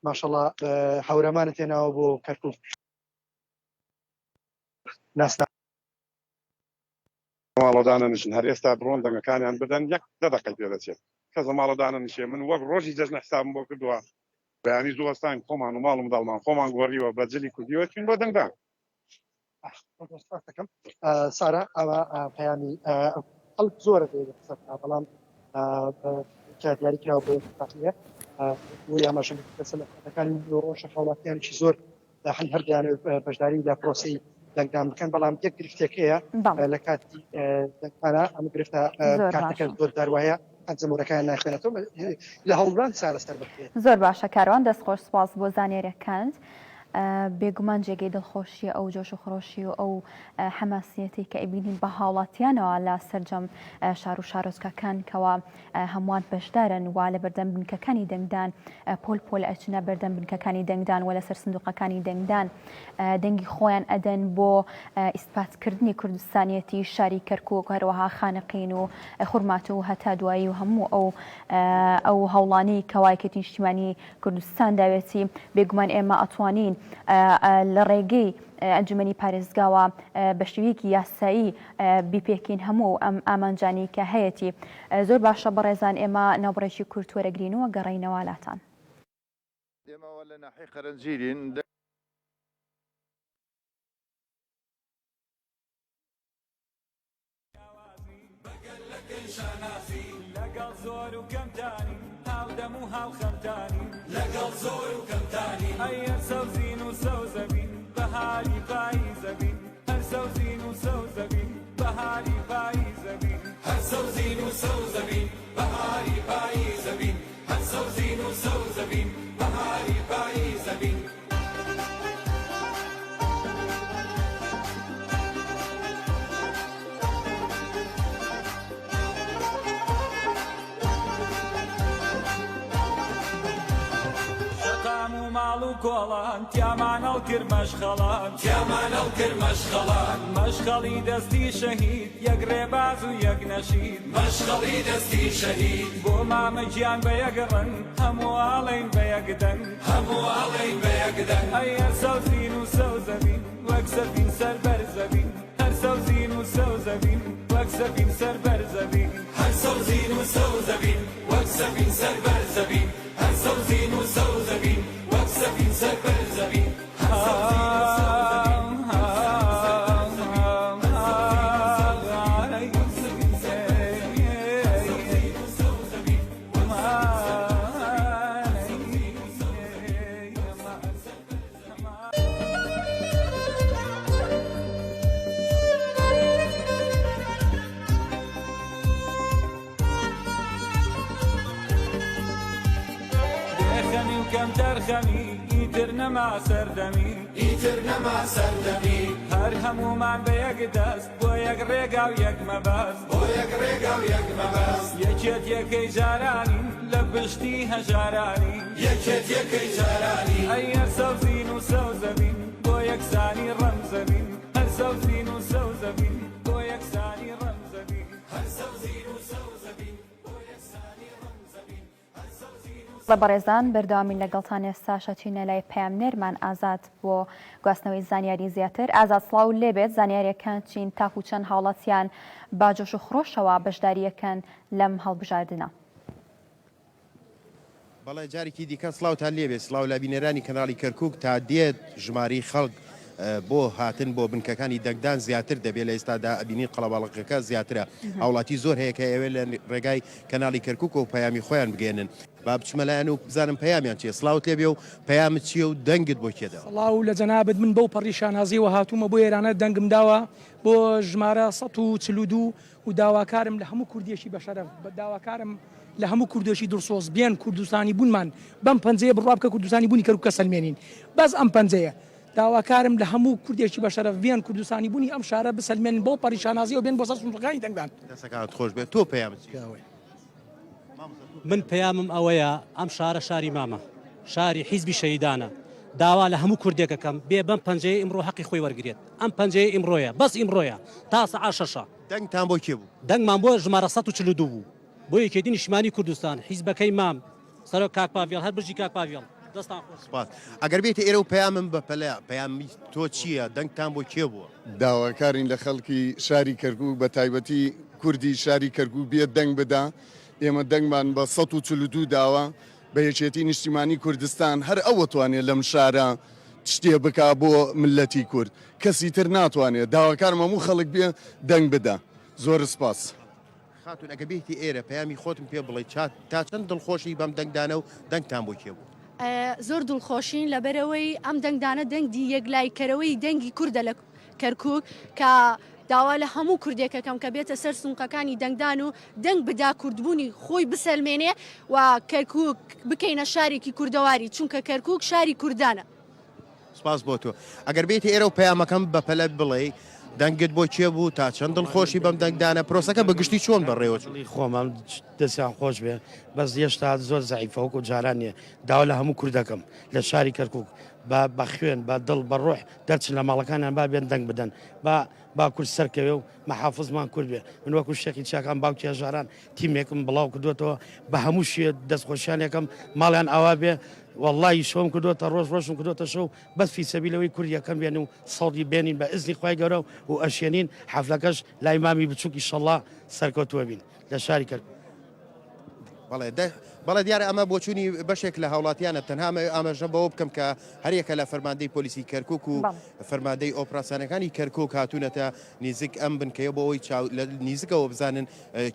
ماشەڵا هەورەمانت هێناوە بۆ کەرکک ناسنا ماڵەوە دانەنیشن هەر ئێستا بڕۆن دەنگەکانیان بدەن یەک دە دەقەی پێ دەچێت کەس لە ماڵەوە دانەنیشێ من وەک ڕۆژی جەژنە حسابم بۆ کردووە بەیانی زوو هەستاین خۆمان و ماڵ و منداڵمان خۆمان گۆڕیوە بە جلی کوردیەوە چوین بۆ دەنگدان. دەکەم سارا ئەوە پەیامی خەڵک زۆرە دەیەوێت قسە بکات بەڵام کە دیاری کراوە بۆ تاقیە بۆ ئاماژە لەسەر ڕۆژە هاوڵاتیانێکی زۆر هەن هەر دەیانەوێت بەشداری لە پرۆسەی دەنگدان بکەن بەڵام یەک گرفتێک هەیە لە کاتی دەنگدانە ئەم گرفتە کارتەکە زۆر جار وایە پەنجەمۆرەکان ناخوێنێتەوە لە هەوڵدان چارەسەر بکرێت. زۆر باشە کاروان دەست خۆش سوپاس بۆ زانیاریەکانت. بێگومان جێگەی دڵخۆشیە ئەو جۆش و خرۆشی و ئەو حەماسیەتی کە ئەبینین بە هاوڵاتیانەوە لە سەرجەم شار و شارۆچکەکان کەوا هەمووان بەشدارن و لەبەردەم بنکەکانی دەنگدان پۆل پۆل ئەچنە بەردەم بنکەکانی دەنگدان و لەسەر سندوقەکانی دەنگدان دەنگی خۆیان ئەدەن بۆ ئیسپاتکردنی کوردستانیەتی شاری کەرکوک هەروەها خانەقین و خورماتوو و هەتا دوایی و هەموو ئەو ئەو هەوڵانەی کەوا یەکێتی نیشتیمانی کوردستان داوێتی بێگومان ئێمە ئەتوانین لە ڕێگەی ئەنجومەنی پارێزگاوە بە شێوەیەکی یاسایی بیپێکین هەموو ئەم ئامانجانەی کە هەیەتی. زۆر باشە بەڕێزان ئێمە ناوبڕێکی کورت وەرەگرین و گەڕێینەوە لاتان. ئێمە لە ناحیەی قەرەنجیرین. لەگەڵ زۆر و کەمتانی هاودەم و هاوخەمتانی لەگەڵ زۆر و کەمتانی ئەی هەر سەوزین و سەوزەبین بەهاری پاییزەبین هەر سەوزین و سەوزەبین بەهاری پاییزەبین هەر سەوزین و سەوزەبین بەهاری پاییزەبین هەر سەوزین و سەوزەبین بەهاری پاییزەبین. ماڵ و کۆڵان تیامان هەڵکرد مەشخەڵان تیامان هەڵکرد مەشخەڵان مەشخەڵی دەستی شەهید یەک ڕێباز و یەک نەشید مەشخەڵی دەستی شەهید بۆ مامە گیان بە یەک ڕەنگ هەموو ئاڵێین بە یەک دەنگ هەموو ئاڵێین بە یەک دەنگ ئەی هەر سەوزین و سەوزەبین وەک سەفین سەر بەرزەبین هەر سەوزین و سەوزەبین وەک سەفین سەر بەرزەبین. هەر سەوزین و سەوزەبین وەک سەفین سەر بەرزەبین هەر سەوزین و سەوزەبین وەک سەفین سەر بەرزەبین هەر سەوزین و سەوزەبین وەک سەفین سەر بەرزەبین هەر سەوزین و سەوزەبین وەک سەفین سەر بەرزەبین هەر سەوزین و سەوزەبین وەک سەفین سەر بەرزەبین هەر سەوزین و سەوزەبین وەک سەفین سەر بەرزەبین. بێخەمی و کەمتەرخەمی ئیتر نەما سەردەمی ئیتر نەما سەردەمی هەر هەموومان بە یەک دەست بۆ یەک ڕێگا و یەک مەبەست بۆ یەک ڕێگا و یەک مەبەست یەکێتیەکەی جارانین لە پشتی هەژارانی یەکێتیەکەی جارانی ئەی هەر سەوزین و سەوزەبین بۆ یەکسانی ڕەمزەبین هەر سەوزین و سەوزەبین بۆ یەکسانی ڕەمزەبین هەر سەوزین و سەوزەبین بۆ یەکسانی ڕەمزەبین هەر سەوزین و. بەڵێ بەڕێزان بەردەوامین لەگەڵتان ئێستاش ئەچینە لای پەیامنێرمان ئازاد بۆ گواستنەوەی زانیاری زیاتر ئازاد سڵاو لێبێت زانیاریەکان چین تاکو چەند هاوڵاتیان با جۆش و خرۆشەوە بەشداریەکەن لەم هەڵبژاردنە. بەڵێ جارێکی دیکە سڵاوتان لێبێت سڵاو لە بینەرانی کەناڵی کەرکک تا دێت ژمارەی خەڵک بۆ هاتن بۆ بنکەکانی دەنگدان زیاتر دەبێت لە ئێستادا ئەبینین قەڵەباڵغەکە زیاترە هاوڵاتی زۆر هەیە کە ئەوێ لە ڕێگای کەناڵی کەرکک و پەیامی خۆیان بگەێنن با بچمە لایەن و بزانم پەیامیان چیە سڵاوت لێبێ و پەیامت چییە و دەنگت بۆ کێ داوە؟ سڵاو لە جەنابت من بەو پەڕی شانازیەوە هاتوومە بۆ ئێرانە دەنگم داوە بۆ ژمارە 142 و داواکارم لە هەموو کوردێکی بەشەرەف داواکارم لە هەموو کوردێکی دڵسۆز بێن کوردستانی بوونمان بەم پەنجەیە بڕوا بکە کوردستانی بوونی کەرکوکە سەلمێنین بەس ئەم پەنجەیە داواکارم لە هەموو کوردێکی بەشەرەف بێن کوردستانی بوونی ئەم شارە بسەلمێنن بەو پەڕی شانازیەوە بێن بۆ سەر سندوقەکانی دەنگدان. دەستەکانت خۆش بێت تۆ پەیامت چیە؟ من پەیامم ئەوەیە ئەم شارە شاری مامە شاری حیزبی شەهیدانە داوا لە هەموو کوردێک ئەکەم بێ بەم پەنجەیە ئیمڕۆ حەقی خۆی وەرگرێت ئەم پەنجەیە ئیمڕۆیە بەس ئیمڕۆیە تا سەعات شەشە. دەنگتان بۆ کێ بوو؟ دەنگمان بۆ ژمارە 142 بوو بۆ یەکێتی نیشتمانی کوردستان حیزبەکەی مام سەرۆک کاک پاڤێڵ هەر بژی کاک پاڤێڵ دەستان خۆش. سپاس. ئەگەر بێیتە ئێرە و پەیامم بە پەلە پەیامی تۆ چییە؟ دەنگتان بۆ کێ بووە؟ داواکارین لە خەڵکی شاری کەرکوک بە تایبەتی کوردی شاری کەرکوک بێت دەنگ بدا ئێمە دەنگمان بە 142 داوە بە یەکێتی نیشتیمانی کوردستان هەر ئەوە توانێت لەم شارە شتێ بکا بۆ ملەتی کورد کەسی تر ناتوانێت داواکارم هەموو خەڵک بێ دەنگ بدا زۆر سپاس. خاتوون ئەگەر بێیتە ئێرە پەیامی خۆتم پێ بڵێی تا چەند دڵخۆشی بەم دەنگدانە و دەنگتان بۆ کێ بوو؟ زۆر دڵخۆشین لەبەرئەوەی ئەم دەنگدانە دەنگی یەکلاییکەرەوەی دەنگی کوردە لە کەرکوک کە داوا لە هەموو کوردێک ئەکەم کە بێتە سەر سنوقەکانی دەنگدان و دەنگ بدا کوردبوونی خۆی بسەلمێنێ و کەرکوک بکەینە شارێکی کوردەواری چونکە کەرکوک شاری کوردانە. سپاس بۆ تۆ ئەگەر بێیتە ئێرە و پەیامەکەم بەپەلە بڵێی دەنگت بۆ کێ بوو تا چەند دڵخۆشی بەم دەنگدانە پرۆسەکە بە گشتی چۆن بەڕێوە چوو؟ خۆمان دەستیان خۆش بێ بەس هێشتا زۆر زەعیفە وەکو جاران نییە داوا لە هەموو کوردەکەم لە شاری کەرکک بە بە خوێن بە دڵ بە ڕۆح دەرچن لە ماڵەکانیان با بێن دەنگ بدەن با با کورد سەرکەوێ و مەحافزمان کورد بێ من وەکو شێخی چیاکان باوکی هەژاران تیمێکم بڵاو کردوێتەوە بە هەموو شوێ دەستخۆشیانێکم ماڵیان ئاوا بێ وەڵڵاهی شەوم کردۆتە ڕۆژ ڕۆژم کردۆتە شەو بەس فی سەبیل ئەوەی کورد یەکەم بێن و سەڵی بێنین بە ئیزنی خوای گەورە و ئەشێنین حەفلەکەش لای مامی بچوک ئیشەڵڵا سەرکەوتووە بین لە شاری کەرکوک. بەڵێ دە بەڵێ دیارە ئەمە بۆچوونی بەشێک لە هاوڵاتیانە تەنها ئەمەوێ ئاماژە بەوە بکەم کە هەریەکە لە فەرماندەی پۆلیسی کەرکوک و فەرماندەی ئۆپراسیۆنەکانی کەرکوک هاتوونەتە نیزک ئەم بنکەیە بۆ ئەوەی چاو لە نیزکەوە بزانن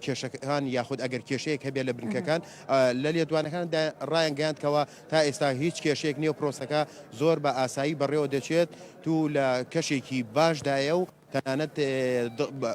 کێشەکان یاخود ئەگەر کێشەیەک هەبێت لە بنکەکان لە لێدوانەکاندا ڕایانگەیاند کەوا تا ئێستا هیچ کێشەیەک نییە و پرۆسەکە زۆر بە ئاسایی بەڕێوە دەچێت و لە کەشێکی باشدایە و. تەنانەت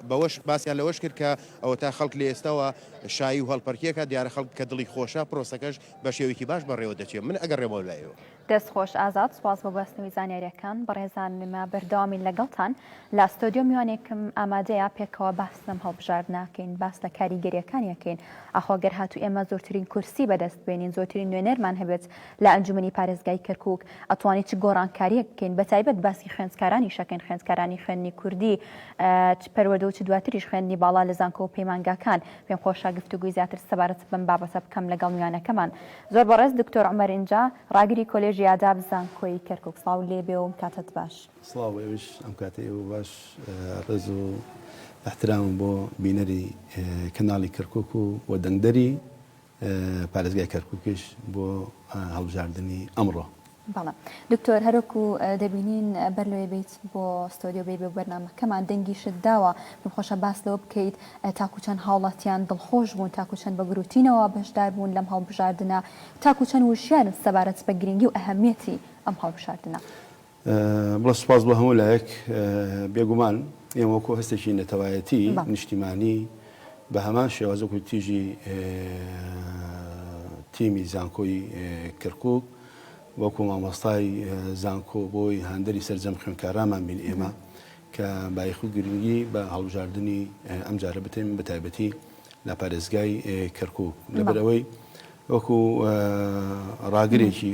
بەوەش باسیان لەوەش کرد کە ئەوەتا خەڵک لە ئێستاوە شایی و هەڵپەرکێکە، دیارە خەڵک کە دڵی خۆشە پرۆسەکەش بە شێوەیەکی باش بەڕێوە دەچێت. من ئەگەڕێمەوە لای ئێوە. دەست خۆش ئازاد سوپاس بۆ گواستنەوەی زانیاریەکان بەڕێزان ئێمە بەردەوامین لەگەڵتان لە ستۆدیۆ میوانێکم ئامادەیە پێکەوە باس لەم هەڵبژاردنە ئەکەین باس لە کاریگەریەکانی ئەکەین ئاخۆ گەر هاتوو ئێمە زۆرترین کورسی بەدەست بێنین زۆرترین نوێنەرمان هەبێت لە ئەنجومەنی پارێزگای کەرکوک ئەتوانین چ گۆڕانکاریەک بکەین بەتایبەت باسی خوێندکارانیش ئەکەین خوێندکارانی خوێندنی کوردی چ پەروەردە و چ دواتریش خوێندنی باڵا لە زانکۆ و پەیمانگاکان پێم خۆشە گفتوگوی زیاتر سەبارەت بەم بابەتە بکەم لەگەڵ میوانەکەمان زۆر بەڕێز دکتۆر عومەر ئینجا ڕاگری کۆلێژی ئاداب زانکۆی کەرکوک سڵاو لێ بێ و ئەم کاتەت باش. سڵاو بۆ ئێوەش ئەم کاتەی ئێوە باش ڕێز و ئیحترامم بۆ بینەری کەناڵی کەرکوک و و دەنگدەری پارێزگای کەرکوکیش بۆ هەڵبژاردنی ئەمڕۆ. بەڵێ دکتۆر هەروەکو دەبینین بەر لەوەی بێیت بۆ ستۆدیۆ بێی بۆ بەرنامەکەمان دەنگیشت داوە پێم خۆشە باس لەوە بکەیت تاکو چەند هاوڵاتیان دڵخۆش بوون تاکو چەند بە گروتینەوە بەشدار بوون لەم هەڵبژاردنە تاکو چەند وشیارن سەبارەت بە گرنگی و ئەهەمیەتی ئەم هەڵبژاردنە. بڵێ سوپاس بۆ هەموو لایەک، بێگومان ئێمە وەکو هەستێکی نەتەوایەتی نیشتیمانی بە هەمان شێواز وەکو تیژی تیمی زانکۆی کەرکوک وەکو مامۆستای زانکۆ بۆی هاندەری سەرجەم خوێندکارانمان بین ئێمە کە بایەخ و گرنگی بە هەڵبژاردنی ئەمجارە بتەین بە تایبەتی لە پارێزگای کەرکوک لەبەرئەوەی وەکو ڕاگرێکی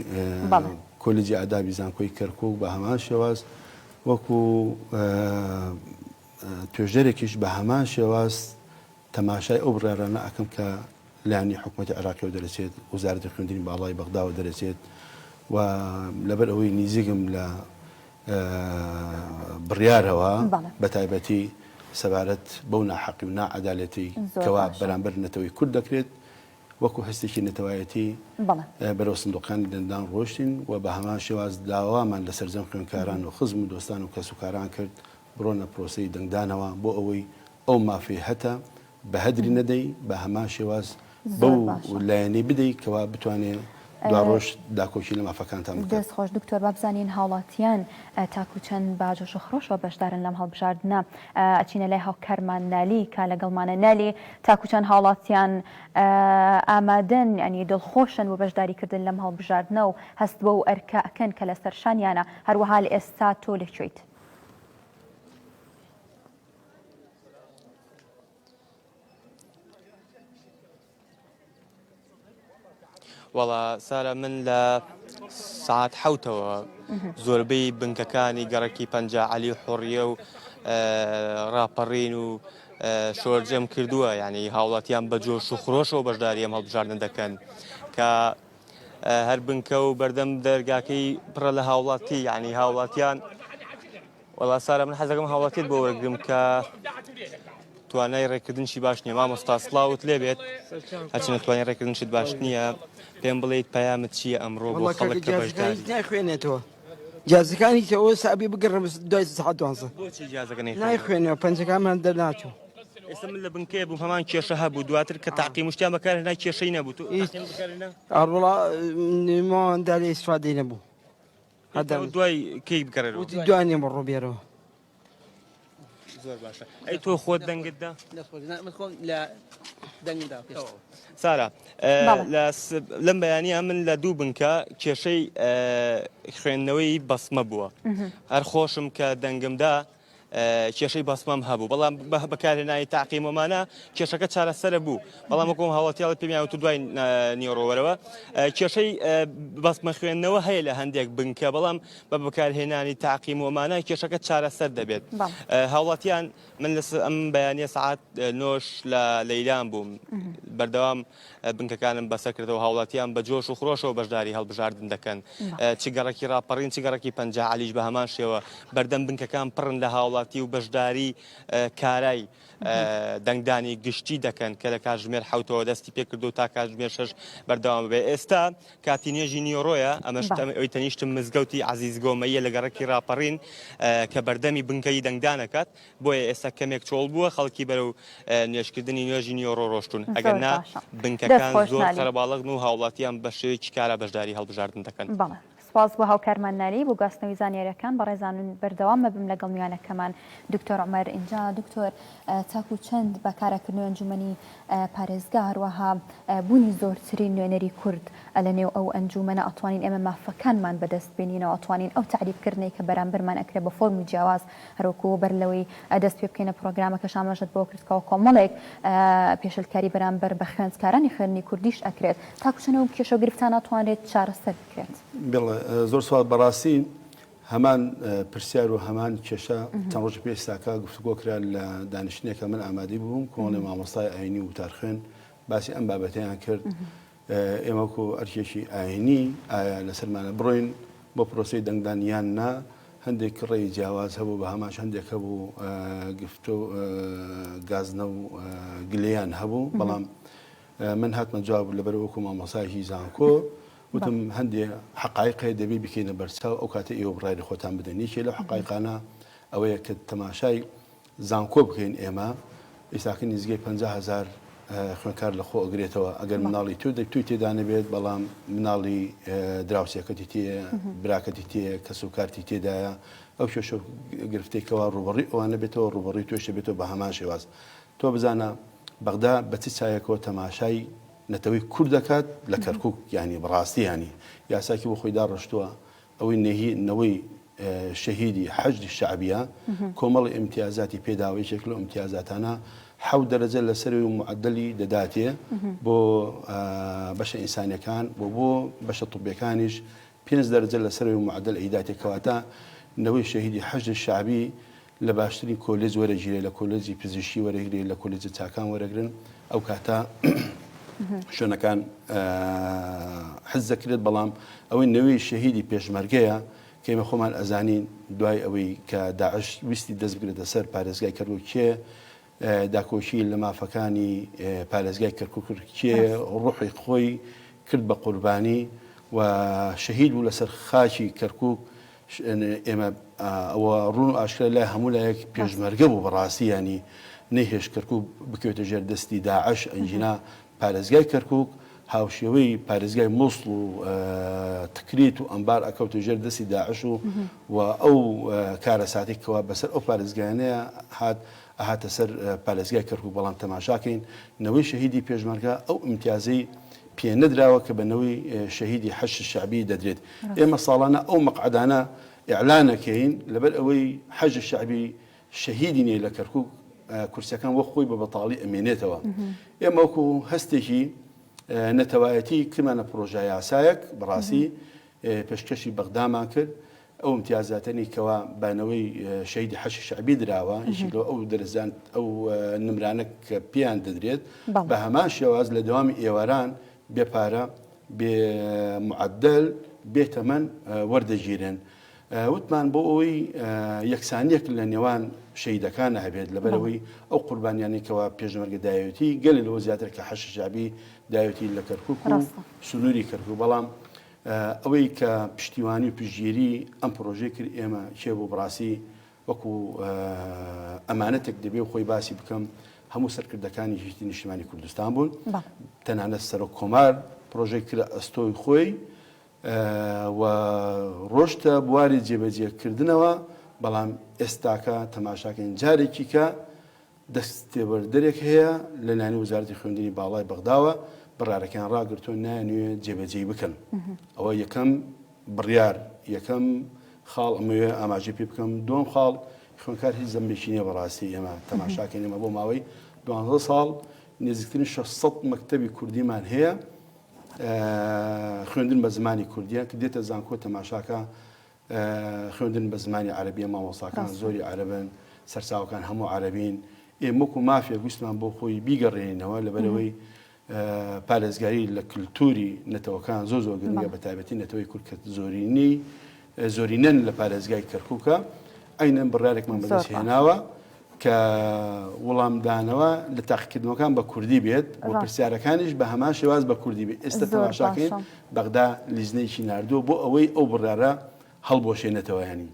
کۆلیجی ئادابی زانکۆی کەرکوک بە هەمان شێواز وەکو توێژەرێکیش بە هەمان شێواز تەماشای ئەو بڕیارانە ئەکەم کە لایەنی حکوومەتی عێراقیەوە دەرەچێت وەزارەتی خوێندنی باڵای بەغداوە دەرەچێت و لەبەر ئەوەی نیزیکم لە بڕیارەوە بە تایبەتی سەبارەت بەو ناحەقی و ناعەدالەتی کەوا بەرامبەر نەتەوەی کورد دەکرێت وەکو هەستێکی نەتەوایەتی بەرەو سندوقەکانی دەنگدان ڕۆیشتین و بە هەمان شێواز داوامان لە سەرجەم خوێندکاران و خزم و دۆستان و کەسوکاران کرد بڕۆنە پرۆسەی دەنگدانەوە بۆ ئەوەی ئەو مافەی هەتە بە هەدری نەدەی بە هەمان شێواز بەو لایەنەی بدەی کەوا بتوانێ دواڕۆژ داکۆکی لە مافەکانتان بکات. دەست خۆش دکتۆر با بزانین هاوڵاتیان تاکو چەند بە جۆش و خرۆشەوە بەشدارن لەم هەڵبژاردنە ئەچینە لای هاوکارمان نالی کە لەگەڵمانە نالی تاکو چەند هاوڵاتیان ئامادەن یانی دڵخۆشن بۆ بەشداری کردن لەم هەڵبژاردنە و هەست بەو ئەرکە ئەکەن کە لەسەر شانیانە هەروەها لە ئێستا تۆ لە کوێیت؟ وەڵا سارا من لە سعات حوتەوە زۆربەی بنکەکانی گەڕەکی پەنجا عەلی و حوڕیە و ڕاپەڕین و شۆرجەم کردووە یعنی هاوڵاتیان بە جۆش و خرۆشەوە بەشداری ئەم هەڵبژاردن دەکەن کە هەر بنکە و بەردەم دەرگاکەی پڕە لە هاوڵاتی یعنی هاوڵاتیان وەڵا سارا من حەزەکەم هاوڵاتیت بۆ وەرگرم کە توانای ڕێکردنشی باش نییە مامۆستا سڵاوت لێ بێت هەرچەندە توانای ڕێکردنشت باش نییە پێم بڵێیت پەیامت چییە ئەمڕۆ بۆ خەڵک کە بەشداری نایخوێنێتەوە جازەکانی کە ئەوە سابی بگەڕم دوای سەعات دوانزە بۆچی جازەکە نایخوێنەوە پەنجەکانمان دەرناچوو ئێستا من لە بنکەیە بووم هەمان کێشە هەبوو دواتر کە تاقیم شتیان بەکارهێنا کێشەی نەبوو تۆ تاقیم بەکارهێنا ئەڕوڵا نماوەندا لێ ئیسفادەی نەبوو دوای کەی بگەڕێرەوە؟ وتی دوای نیمەڕۆ بێرەوە. زۆر باشە ئەی تۆ خۆت دەنگت دا؟ من خۆم لە دەنگم دا پێش. سارا لەم بەیانە من لە دوو بنکە کێشەی خوێندنەوەی بەسمە بووە هەر خۆشم کە دەنگمدا کێشەی بەسمەم هەبوو بەڵام بە بەکارهێنانی تاقیمەمانە کێشەکە چارەسەرە بوو بەڵام وەکو هاوڵاتیاڵی پێمیان وت دوای نیوەڕۆوەرەوە کێشەی بەسمە خوێندنەوە هەیە لە هەندێک بنکە بەڵام بە بەکارهێنانی تاقیمۆمانە کێشەکە چارەسەر دەبێت هاوڵاتیان من لە ئەم بەیانە سعات نۆش لە لەیلان بووم بەردەوام بنکەکانم بەسەر کردەوە هاوڵاتیان بە جۆش و خرۆشەوە بەشداری هەڵبژاردن دەکەن چ گەڕەکی ڕاپەڕین چ گەڕەکی پەنجا عەلیش بە هەمان شێوە بەردەم بنکەکان پڕن لە هاوڵاتی و بەشداری کارای دەنگدانی گشتی دەکەن کە لە کاتژمێر حوتەوە دەستی پێکردو تا کاتژمێر شەش بەردەوام بێ ئێستا کاتی نوێژی نیۆڕۆیە ئەمەش ئەوی تەنیشتم مزگەوتی عەزیز گۆمەیە لە گەڕەکی ڕاپەڕین کە بەردەمی بنکەی دەنگدانەکات بۆیە ئێستا کەمێک چۆڵ بووە، خەڵکی بەرەو نوێژکردنی نوێژی نیوەڕۆ ڕۆشتوون، ئەگەر نا بنکەکان زۆر قەرەباڵغن و هاوڵاتیان بە شێوەیەکی کارا بەشداری هەڵبژاردن دەکەن. سوپاس بۆ هاوکارمان نالی بۆ گواستنەوەی زانیاریەکان بەڕێزان من بەردەوام ئەبم لەگەڵ میوانەکەمان دکتۆر عومەر ئینجا دکتۆر تاکو چەند بە کاراکردنەوەی ئەنجومەنی پارێزگا هەروەها بوونی زۆرترین نوێنەری کورد لە نێو ئەو ئەنجومەنە ئەتوانین ئێمە مافەکانمان بەدەست بێنینەوە ئەتوانین ئەو تەعریب کردنەی کە بەرامبەرمان ئەکرێ بە فۆرمی جیاواز هەروەکو بەر لەوەی دەست پێ بکەینە پرۆگرامەکەش ئاماژەت بەوە کرد کەوا کۆمەڵێک پێشلکاری بەرامبەر بە خوێندکارانی خوێندنی کوردیش ئەکرێت تاکو چەند ئەو کێشەو گرفتانە ئەتوانرێت چارەسەر بکرێت؟ بەڵێ زۆر سوپاس بەڕاستی هەمان پرسیار و هەمان کێشە چەند ڕۆژی پێش ساکە گفتوگۆ کرا لە دانیشتنێکە من ئامادەی بووم کۆمەڵی مامۆستای ئاینی و وتارخوێن باسی ئەم بابەتەیان کرد ئێمە وەکو ئەرکێکی ئاینی ئایا لەسەرمانە بڕۆین بۆ پرۆسەی دەنگدان یان نا هەندێک ڕێی جیاواز هەبوو بە هەماش هەندێک هەبوو گفتۆ گازنە و گلەیان هەبوو بەڵام من هاتمە جواب لەبەر وەکو مامۆسایەکی زانکۆ وتم هەندێ حەقایق هەیە دەبێ بیکەینە بەرچاو ئەو کاتە ئێوە بڕیاری خۆتان بدەن یەکێ لەو حەقایقانە ئەوەیە کە تەماشای زانکۆ بکەین ئێمە ئیساکە نزیکەی 50 هەزار خوێنکار لە خۆ ئەگرێتەوە ئەگەر مناڵی تۆ دەک توی تێدا نەبێت بەڵام مناڵی دراوسێکەتی تێ براکەتی تێ کەس و کارتی تێدایە ئەو کێشە گرفتێک کەوا ڕوبەڕی ئەوانە بێتەوە ڕوبەڕی تۆش بێتەوە بە هەمان شێواز تۆ بزانە بەغدا بە چ چاوێکەوە تەماشای نەتەوەی کورد دەکات لە کەرکوک یانی بەڕاستی یانی یاساکی بۆ خۆی داڕشتووە ئەوەی نەهی نەوەی شەهیدی حەشدی شەعبیە کۆمەڵی ئیمتیازاتی پێداوە یەکێک لەو ئیمتیازاتانە حەوت دەرەجە لە سەروی معەدەلی دەداتێ بۆ بەشە ئینسانیەکان و بۆ بەشە طبیەکانیش پێنج دەرەجە لە سەروی معەدەل ئەیداتێ کەواتە نەوەی شەهیدی حەشدی شەعبی لە باشترین کۆلێج وەرەگیرێ لە کۆلێجی پزیشکی وەرەگرێ لە کۆلێجە چاکان وەرەگرن ئەو کاتە شوێنەکان حز دەکرێت بەڵام ئەوەی نەوەی شەهیدی پێشمەرگەیە کە ئێمە خۆمان ئەزانین دوای ئەوەی کە داعش ویستی دەست بگرێتە سەر پارێزگای کەرکوک کێ داکۆکی لە مافەکانی پارێزگای کەرکوک کرد کێ ڕوحی خۆی کرد بە قوربانی و شەهید بوو لەسەر خاکی کەرکوک ئێمە ئەوە ڕوون و ئاشکرا لای هەموو لایەک پێشمەرگە بوو بەڕاستی ینی نەیهێشت کەرکوک بکەوێتە ژێر دەستی داعش ئەنجینا پارێزگای کەرکوک هاوشێوەی پارێزگای موسڵ و تکریت و ئەنبار ئەکەوتە ژێر دەستی داعش و و ئەو کارەساتێک کەوا بەسەر ئەو پارێزگایانەیە هات ئەهاتە سەر پارێزگای کەرکوک بەڵام تەماشاکەین نەوەی شەهیدی پێشمەرگە ئەو ئیمتیازەی پێ نەدراوە کە بە نەوەی شەهیدی حەشد شەعبی دەدرێت. ئێمە ساڵانە ئەو مەقعەدانە ئیعلان ئەکەین لەبەر ئەوەی حەشد شەعبی شەهیدی نیە لە کەرکوک کورسیەکان وەک خۆی بە بەتاڵی ئەمێنێتەوە. ئێمە وەکو هەستێکی نەتەوایەتی کردمانە پرۆژە یاسایەک بەڕاستی پێشکەشی بەغدامان کرد ئەو ئیمتیازاتەنی کەوا بە نەوەی شەهیدی حەشی شەعبی دراوە یەکێک لەو ئەو دەرزان ئەو نمرانە کە پێیان دەدرێت بە هەمان شێواز لە دەوامی ئێواران بێ پارە بێ معدل بێ تەمەن وەردەگیرێن وتمان بۆ ئەوەی یەکسانیەک لە نێوان شەیدەکان هەبێت لەبەرەوەی ئەو قوربانیانی کەوا پێشمەرگە دایەتی گەلی لەوە زیاتر کە حەشی شەعبی دایەتی لە کەرکک و سنووری کەرکک بەڵام ئەوەی کە پشتیوانی و پشتگیری ئەم پرۆژەی کرد ئێمە کێ بوو بڕاستی وەکو ئەمانەتێک دەبێ و خۆی باسی بکەم هەموو سەرکردەکانی یەکێتی نیشتمانی کوردستان بوون تەنانەت سەرۆک کۆمار پرۆژەی کرا ئەستۆی خۆی و ڕۆشتە بواری جێبەجێکردنەوە بەڵام ئێستاکە تەماشاکەین جارێکی کە دەستێوەردەرێک هەیە لە لایەن وەزارەتی خوێندنی باڵای بەغداوە بڕیارەکەیان ڕاگرتووە نایانەوێ جێبەجێی بکەن. ئەوە یەکەم بڕیار، یەکەم خاڵ ئەمەوێ ئاماژەی پێ بکەم. دووەم خاڵ خوێندکار هیچ زەمبێکی نییە بەڕاستی ئێمە تەماشاکەین ئێمە بۆ ماوەی دوانزە ساڵ نزیکترین 600 مەکتەبی کوردیمان هەیە خوێندن بە زمانی کوردیە کە دێتە زانکۆ تەماشاکە خوێندن بە زمانی عەرەبیە مامۆستاکان زۆری عەرەبن سەرچاوەکان هەموو عەرەبین ئێمە وەکو مافێک ویستمان بۆ خۆی بیگەڕێنینەوە لەبەرەوەی پارێزگاری لە کللتوری نەتەوەکان زۆر زۆر گرنگە بە تایبەتی نەتەوەی کورد کە زۆرینەی زۆرینەن لە پارێزگای کەرکووکە ئەینەن بڕارێکمان بەدەست هێناوە کە وڵامدانەوە لە تاقیکردنەوەکان بە کوردی بێت و پرسیارەکانیش بە هەمان شێواز بە کوردی بێت ئێستا تەماشاکەین بەغدا لیژنەیەکی ناردووە بۆ ئەوەی ئەو بڕیارە هەڵبوەشێنێتەوە یانی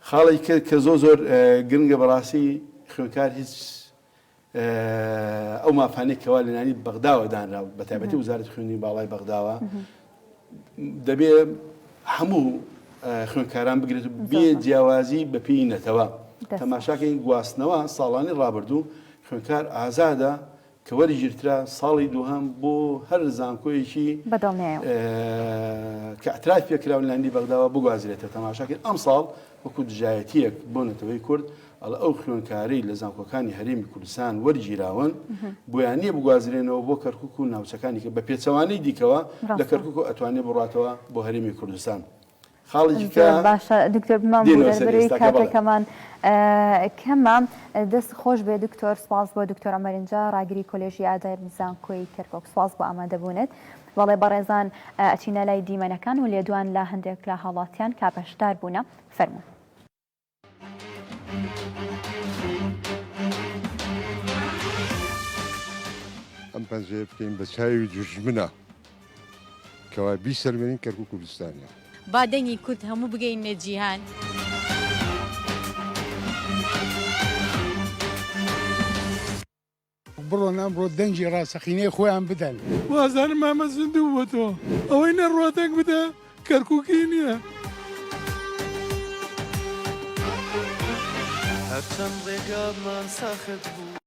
خاڵی کرد کە زۆر زۆر گرنگە بەڕاستی خوێنکار هیچ ئەو مافانەی کەوا لە لایەنی بەغداوە دانرا بە تایبەتی وزارەتی خوێندنی باڵای بەغداوە دەبێ. هەموو خوێندکاران بگرێت و بێ جیاوازی بە پێی نەتەوە. تەماشاکەین گواستنەوە ساڵانی ڕابردوو خوێندکار ئازادە کە وەرگیرترا ساڵی دووهەم بۆ هەر زانکۆیەکی کە ئەتراف پێکراون لەندی بەغداوە بگوازرێتەوە. تەماشاکەین ئەمساڵ وەکو دژایەتییەک بۆ نەتەوەی کورد ئەڵێ ئەو خوێندکارەی لە زانکۆکانی هەرێمی کوردستان وەرگیراون بۆیان نییە بگوازرێنەوە بۆ کەرکوک و ناوچەکانی کە بە پێچەوانەی دیکەوە لە کەرکوک و ئەتوانێ بڕاتەوە بۆ هەرێمی کوردستان. خاڵێکی کە باشە دکتۆر بمان دێنەوە سەر بەرەی ئێستاکە بەڵێ. کاتەکەمان کەمە دەست خۆش بێ دکتۆر سپاس بۆ دکتۆر عومەر ئینجا ڕاگری کۆلێژی ئادابی زانکۆی کەرکوک سپاس بۆ ئامادەبوونت بەڵێ بەڕێزان ئەچینە لای دیمەنەکان و لێدوان لە هەندێک لە هاوڵاتیان کا بەشدار بوونە فەرموون. ئەم پەنجەیە بکەین بە چاوی دوژمنە کەوا بیسەلمێنین کەرکوک کوردستانە. با دەنگی کورد هەموو بگەیننە جیهان. بڕۆن ئەمڕۆ دەنگی ڕاستەقینەی خۆیان بدەن. وازانم مامە زیندوو بووەتەوە. ئەوەی نەڕوا دەنگ بدا کەرکوکی نییە. هەرچەند ڕێگامان سەخت بوو.